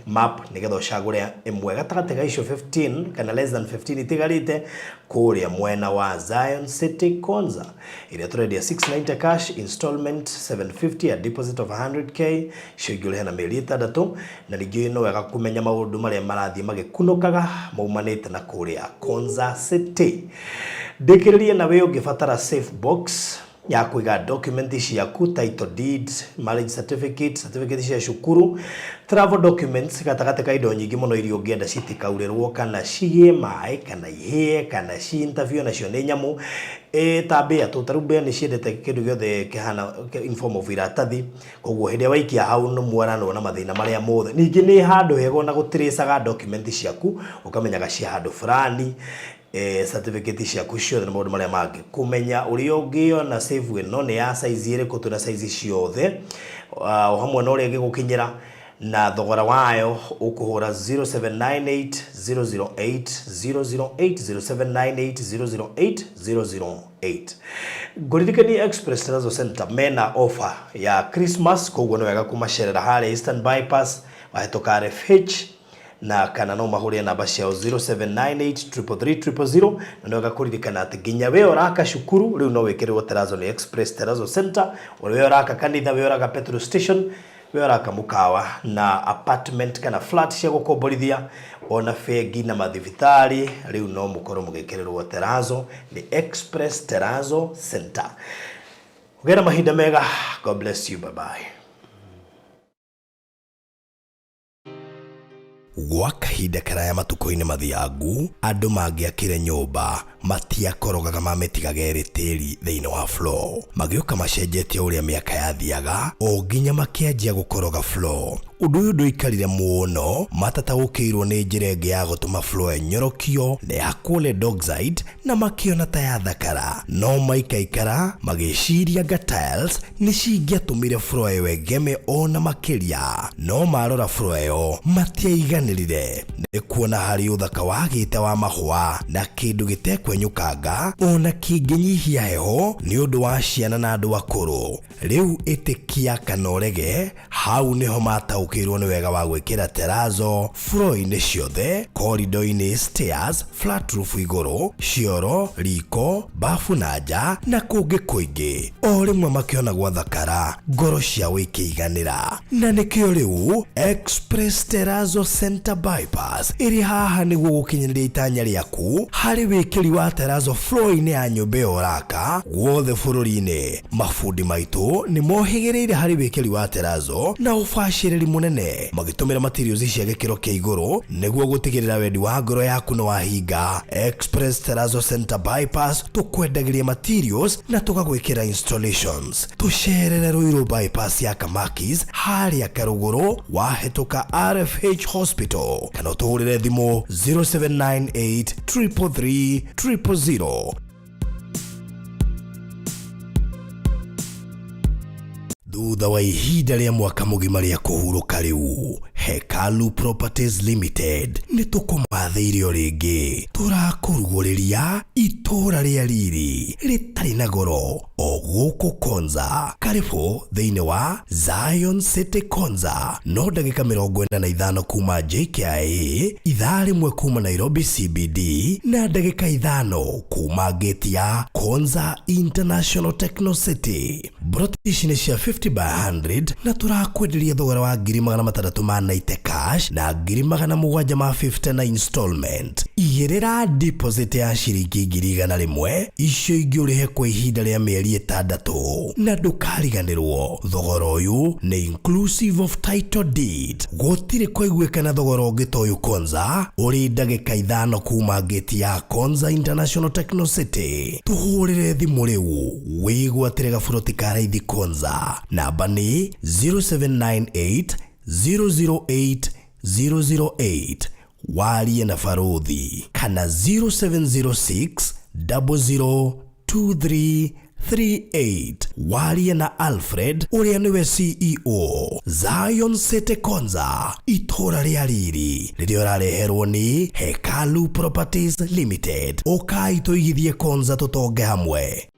[SPEAKER 1] map nĩgetha ũcagũre ĩmwe gatagatĩ ga icio 15 kana less than 15 itigarĩte kũrĩa mwena wa Zion City Konza, ĩrĩa tũrendia 690 cash, installment 750, a deposit of 100K, icio ingĩ ũrĩhe na mĩeri 6. Na ningĩ no wega kũmenya maũndũ marĩa marathiĩ magĩkunũkaga maumanĩte na kũrĩa Konza City. Ndĩkĩrĩrie na wĩ ũngĩbatara safe box. Ya kũiga document ciaku, title deeds, marriage certificate, certificate cia cukuru, travel documents, gatagatĩ ka indo nyingĩ mũno iria ũngĩenda citikaurĩrwo kana cigĩe maĩ kana ihĩe kana ci interview nacio nĩ nyamũ ta mbĩa tũ. Tarĩu mbĩa nĩ ciendete kĩndũ gĩothe kĩhana in form of iratathi, koguo hĩndĩ ĩrĩa waikia hau nĩ mwaranwo na mathĩna marĩa mothe. Ningĩ nĩ handũ hega ona gũtĩrĩcaga document ciaku, ũkamenyaga cia handũ fulani, certificate ciaku ciothe na maũndũ marĩa mangĩ. Kũmenya ũrĩa ũngĩona safe ĩno nĩ ya size ĩrĩkũ, twĩna size ciothe, o hamwe na ũrĩa ĩngĩgũkinyĩra na thogora wayo, ũkũhũra 0798 008 008, 0798 008 008. Ngũririkanie Express Terrazzo Center mena offer ya Christmas, koguo nĩ wega kũmacerera harĩa Eastern Bypass wahĩtũka RFH, na kana no mahũrĩre namba ciao 0798 333 000. Na nĩ wega kũririkana atĩ nginya we ũraka cukuru rĩu no wĩkĩrĩrwo terrazzo nĩ Express Terrazzo Center, we ũraka kanitha, we ũraka petrol station, we ũraka mũkawa na apartment kana flat cia gũkomborithia, ona bengi na mathibitarĩ, rĩu no mũkorwo mũgĩkĩrĩrwo terrazzo nĩ Express Terrazzo Center. Ũgĩe na mahinda mega. God bless you. Bye bye. Gwa kahinda karaya matukũ-inĩ mathiangu, andũ mangĩakire nyũmba matiakorogaga, mamĩtigaga ĩrĩ tĩri thĩinĩ wa floor. Magĩũka macenjetie ũrĩa mĩaka yathiaga o nginya makĩanjia gũkoroga floor. Ũndũ ũyũ ndũikarire mũno matataũkĩirwo nĩ njĩra ĩngĩ ya gũtũma floor ĩnyorokio na yakwo lead oxide, na makĩona ta yathakara, no maikaikara magĩciria nga tiles nĩ cingĩatũmire floor ĩyo ĩgeme ona makĩria. No marora floor ĩyo matiaiganĩrire nĩ kuona harĩ ũthaka wagĩte wa mahũa na kĩndũ gĩtekwenyũkanga ona kĩngĩnyihia heho nĩ ũndũ wa ciana na andũ akũrũ. Rĩu ĩtĩkia kana ũrege, hau nĩho mataũkĩirwo nĩ wega wa gwĩkĩra terrazzo floor-inĩ ciothe, corridor-inĩ, stairs, flat roof igũrũ, cioro, riko, bafu na nja na kũngĩ kũingĩ. O rĩmwe makĩona gwathakara, ngoro ciao ikĩiganĩra, na nĩkĩo rĩu Express Terrazzo Center Bypass ĩrĩ haha nĩguo gũkinyanĩria itanya rĩaku harĩ wĩkĩri wa terrazzo floor-inĩ ya nyũmba ĩyo ũraka guothe bũrũri-inĩ. Mabundi maitũ nĩ mohĩgĩrĩire harĩ wĩkĩri wa terrazzo na ũbacĩrĩri mũnene, magĩtũmĩra materials cia gĩkĩro kĩa igũrũ nĩguo gũtigĩrĩra wendi wa ngoro yaku nĩ wahinga. Express Terrazzo Center Bypass, tũkwendagĩria materials na tũgagwĩkĩra installations. Tũcerere Ruiru Bypass ya Kamakis harĩa Karũgũrũ wahĩtũka RFH Hospital, kana ũtũhũrĩre thimũ 0798 333 000. Thutha wa ihinda rĩa mwaka mũgima rĩa kũhurũka, rĩu Hekalu Properties Limited nĩ tũkũmathĩire o rĩngĩ. Tũrakũrugũrĩria itũũra rĩa riri rĩtarĩ na goro o gũkũ Konza. Karibu thĩinĩ wa Zion City Konza, no ndagĩka 45 kuma JKIA, ithaa 1 kuma Nairobi CBD, na ndagĩka 5 kuma gate ya Konza International Techno City. Broti ici nĩ cia 50 by 100 na tũrakwenderia thogora wa 690,000 cash na 750,000 na installment. Igĩrĩra deposit ya ciringi 100,000, icio ingĩ ũrĩhe kwa ihinda rĩa mĩeri 6. Na ndũkariganĩrwo, thogora ũyũ nĩ inclusive of title deed. Gũtirĩ kũiguĩkana thogora ũngĩ ta ũyũ Konza, ũrĩ ndagĩka 5 kuma gate ya Konza International Techno City. Tũhũrĩre thimũ rĩu wĩgwatĩre gaburoti ka raithi Konza. Namba nĩ 0798 008 008, warie na baruthi, kana 0706 002338, warie na Alfred ũrĩa nĩwe CEO. Zion City Konza, itũũra rĩa riri rĩrĩa ũrareherwo nĩ Hekalu Properties Limited. Ũkai tũigithie Konza, tũtonge hamwe.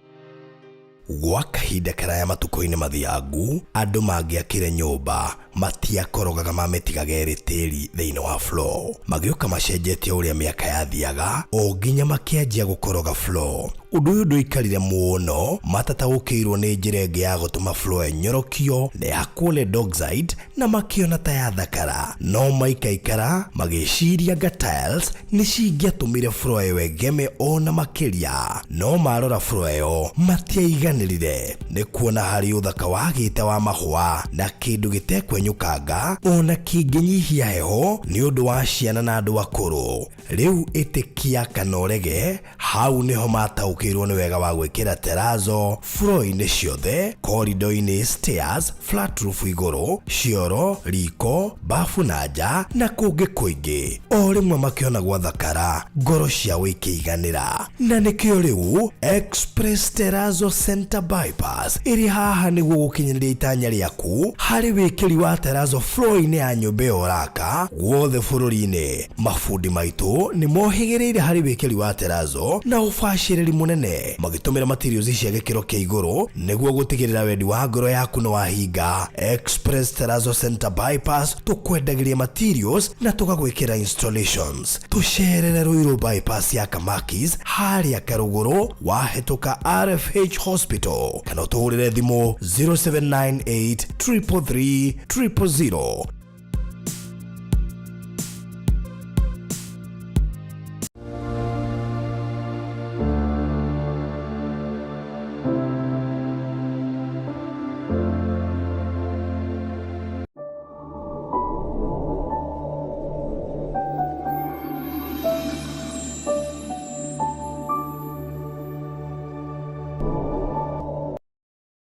[SPEAKER 1] Gwa kahinda karaya matukũ-inĩ mathiangu, andũ mangĩakire nyũmba matiakorogaga, mamĩtigaga ĩrĩ tĩri thĩinĩ wa floor. Magĩũka macenjetie ũrĩa mĩaka yathiaga o nginya makĩanjia gũkoroga floor. Ũndũ ũyũ ndũikarire mũno matataũkĩirwo nĩ njĩra ĩngĩ ya gũtũma floor ĩnyorokio na ya lead oxide na makĩona ta yathakara, no maikaikara magĩciria anga tiles nĩ cingĩatũmire floor ĩyo ĩgeme ona makĩria. No marora floor ĩyo matiaiganĩrire nĩ kuona harĩ ũthaka wagĩte wa mahũa na kĩndũ gĩtekwenyũkanga ona kĩngĩnyihia heho nĩ ũndũ wa ciana na andũ akũrũ. Rĩu ĩtĩkia kana ũrege, hau nĩho mataũkĩirwo nĩ wega wa gwĩkĩra terrazzo floor-inĩ ciothe, corridor-inĩ, stairs, flat roof igũrũ, cioro, riko, bafu na nja na kũngĩ kũingĩ. O rĩmwe makĩona gwathakara, ngoro ciao ikĩiganĩra. Na nĩkĩo rĩu Express Terrazzo Center Bypass ĩrĩ haha nĩguo gũkinyanĩria itanya rĩaku harĩ wĩkĩri wa terrazzo floor-inĩ ya nyũmba ĩyo ũraka guothe bũrũri-inĩ. Mabundi maitũ nĩ mohĩgĩrĩire harĩ wĩkĩri wa terrazzo na ũbacĩrĩri mũnene magĩtũmĩra materials cia gĩkĩro kĩa igũrũ nĩguo gũtigĩrĩra wendi wa ngoro yaku nĩ wahinga. Express Terrazzo Center Bypass, tũkwendagĩria materials na tũgagwĩkĩra installations. Tũcerere Ruiru Bypass ya Kamakis harĩa Karũgũrũ wahĩtũka RFH Hospital, kana ũtũhũrĩre thimũ 0798 333 000.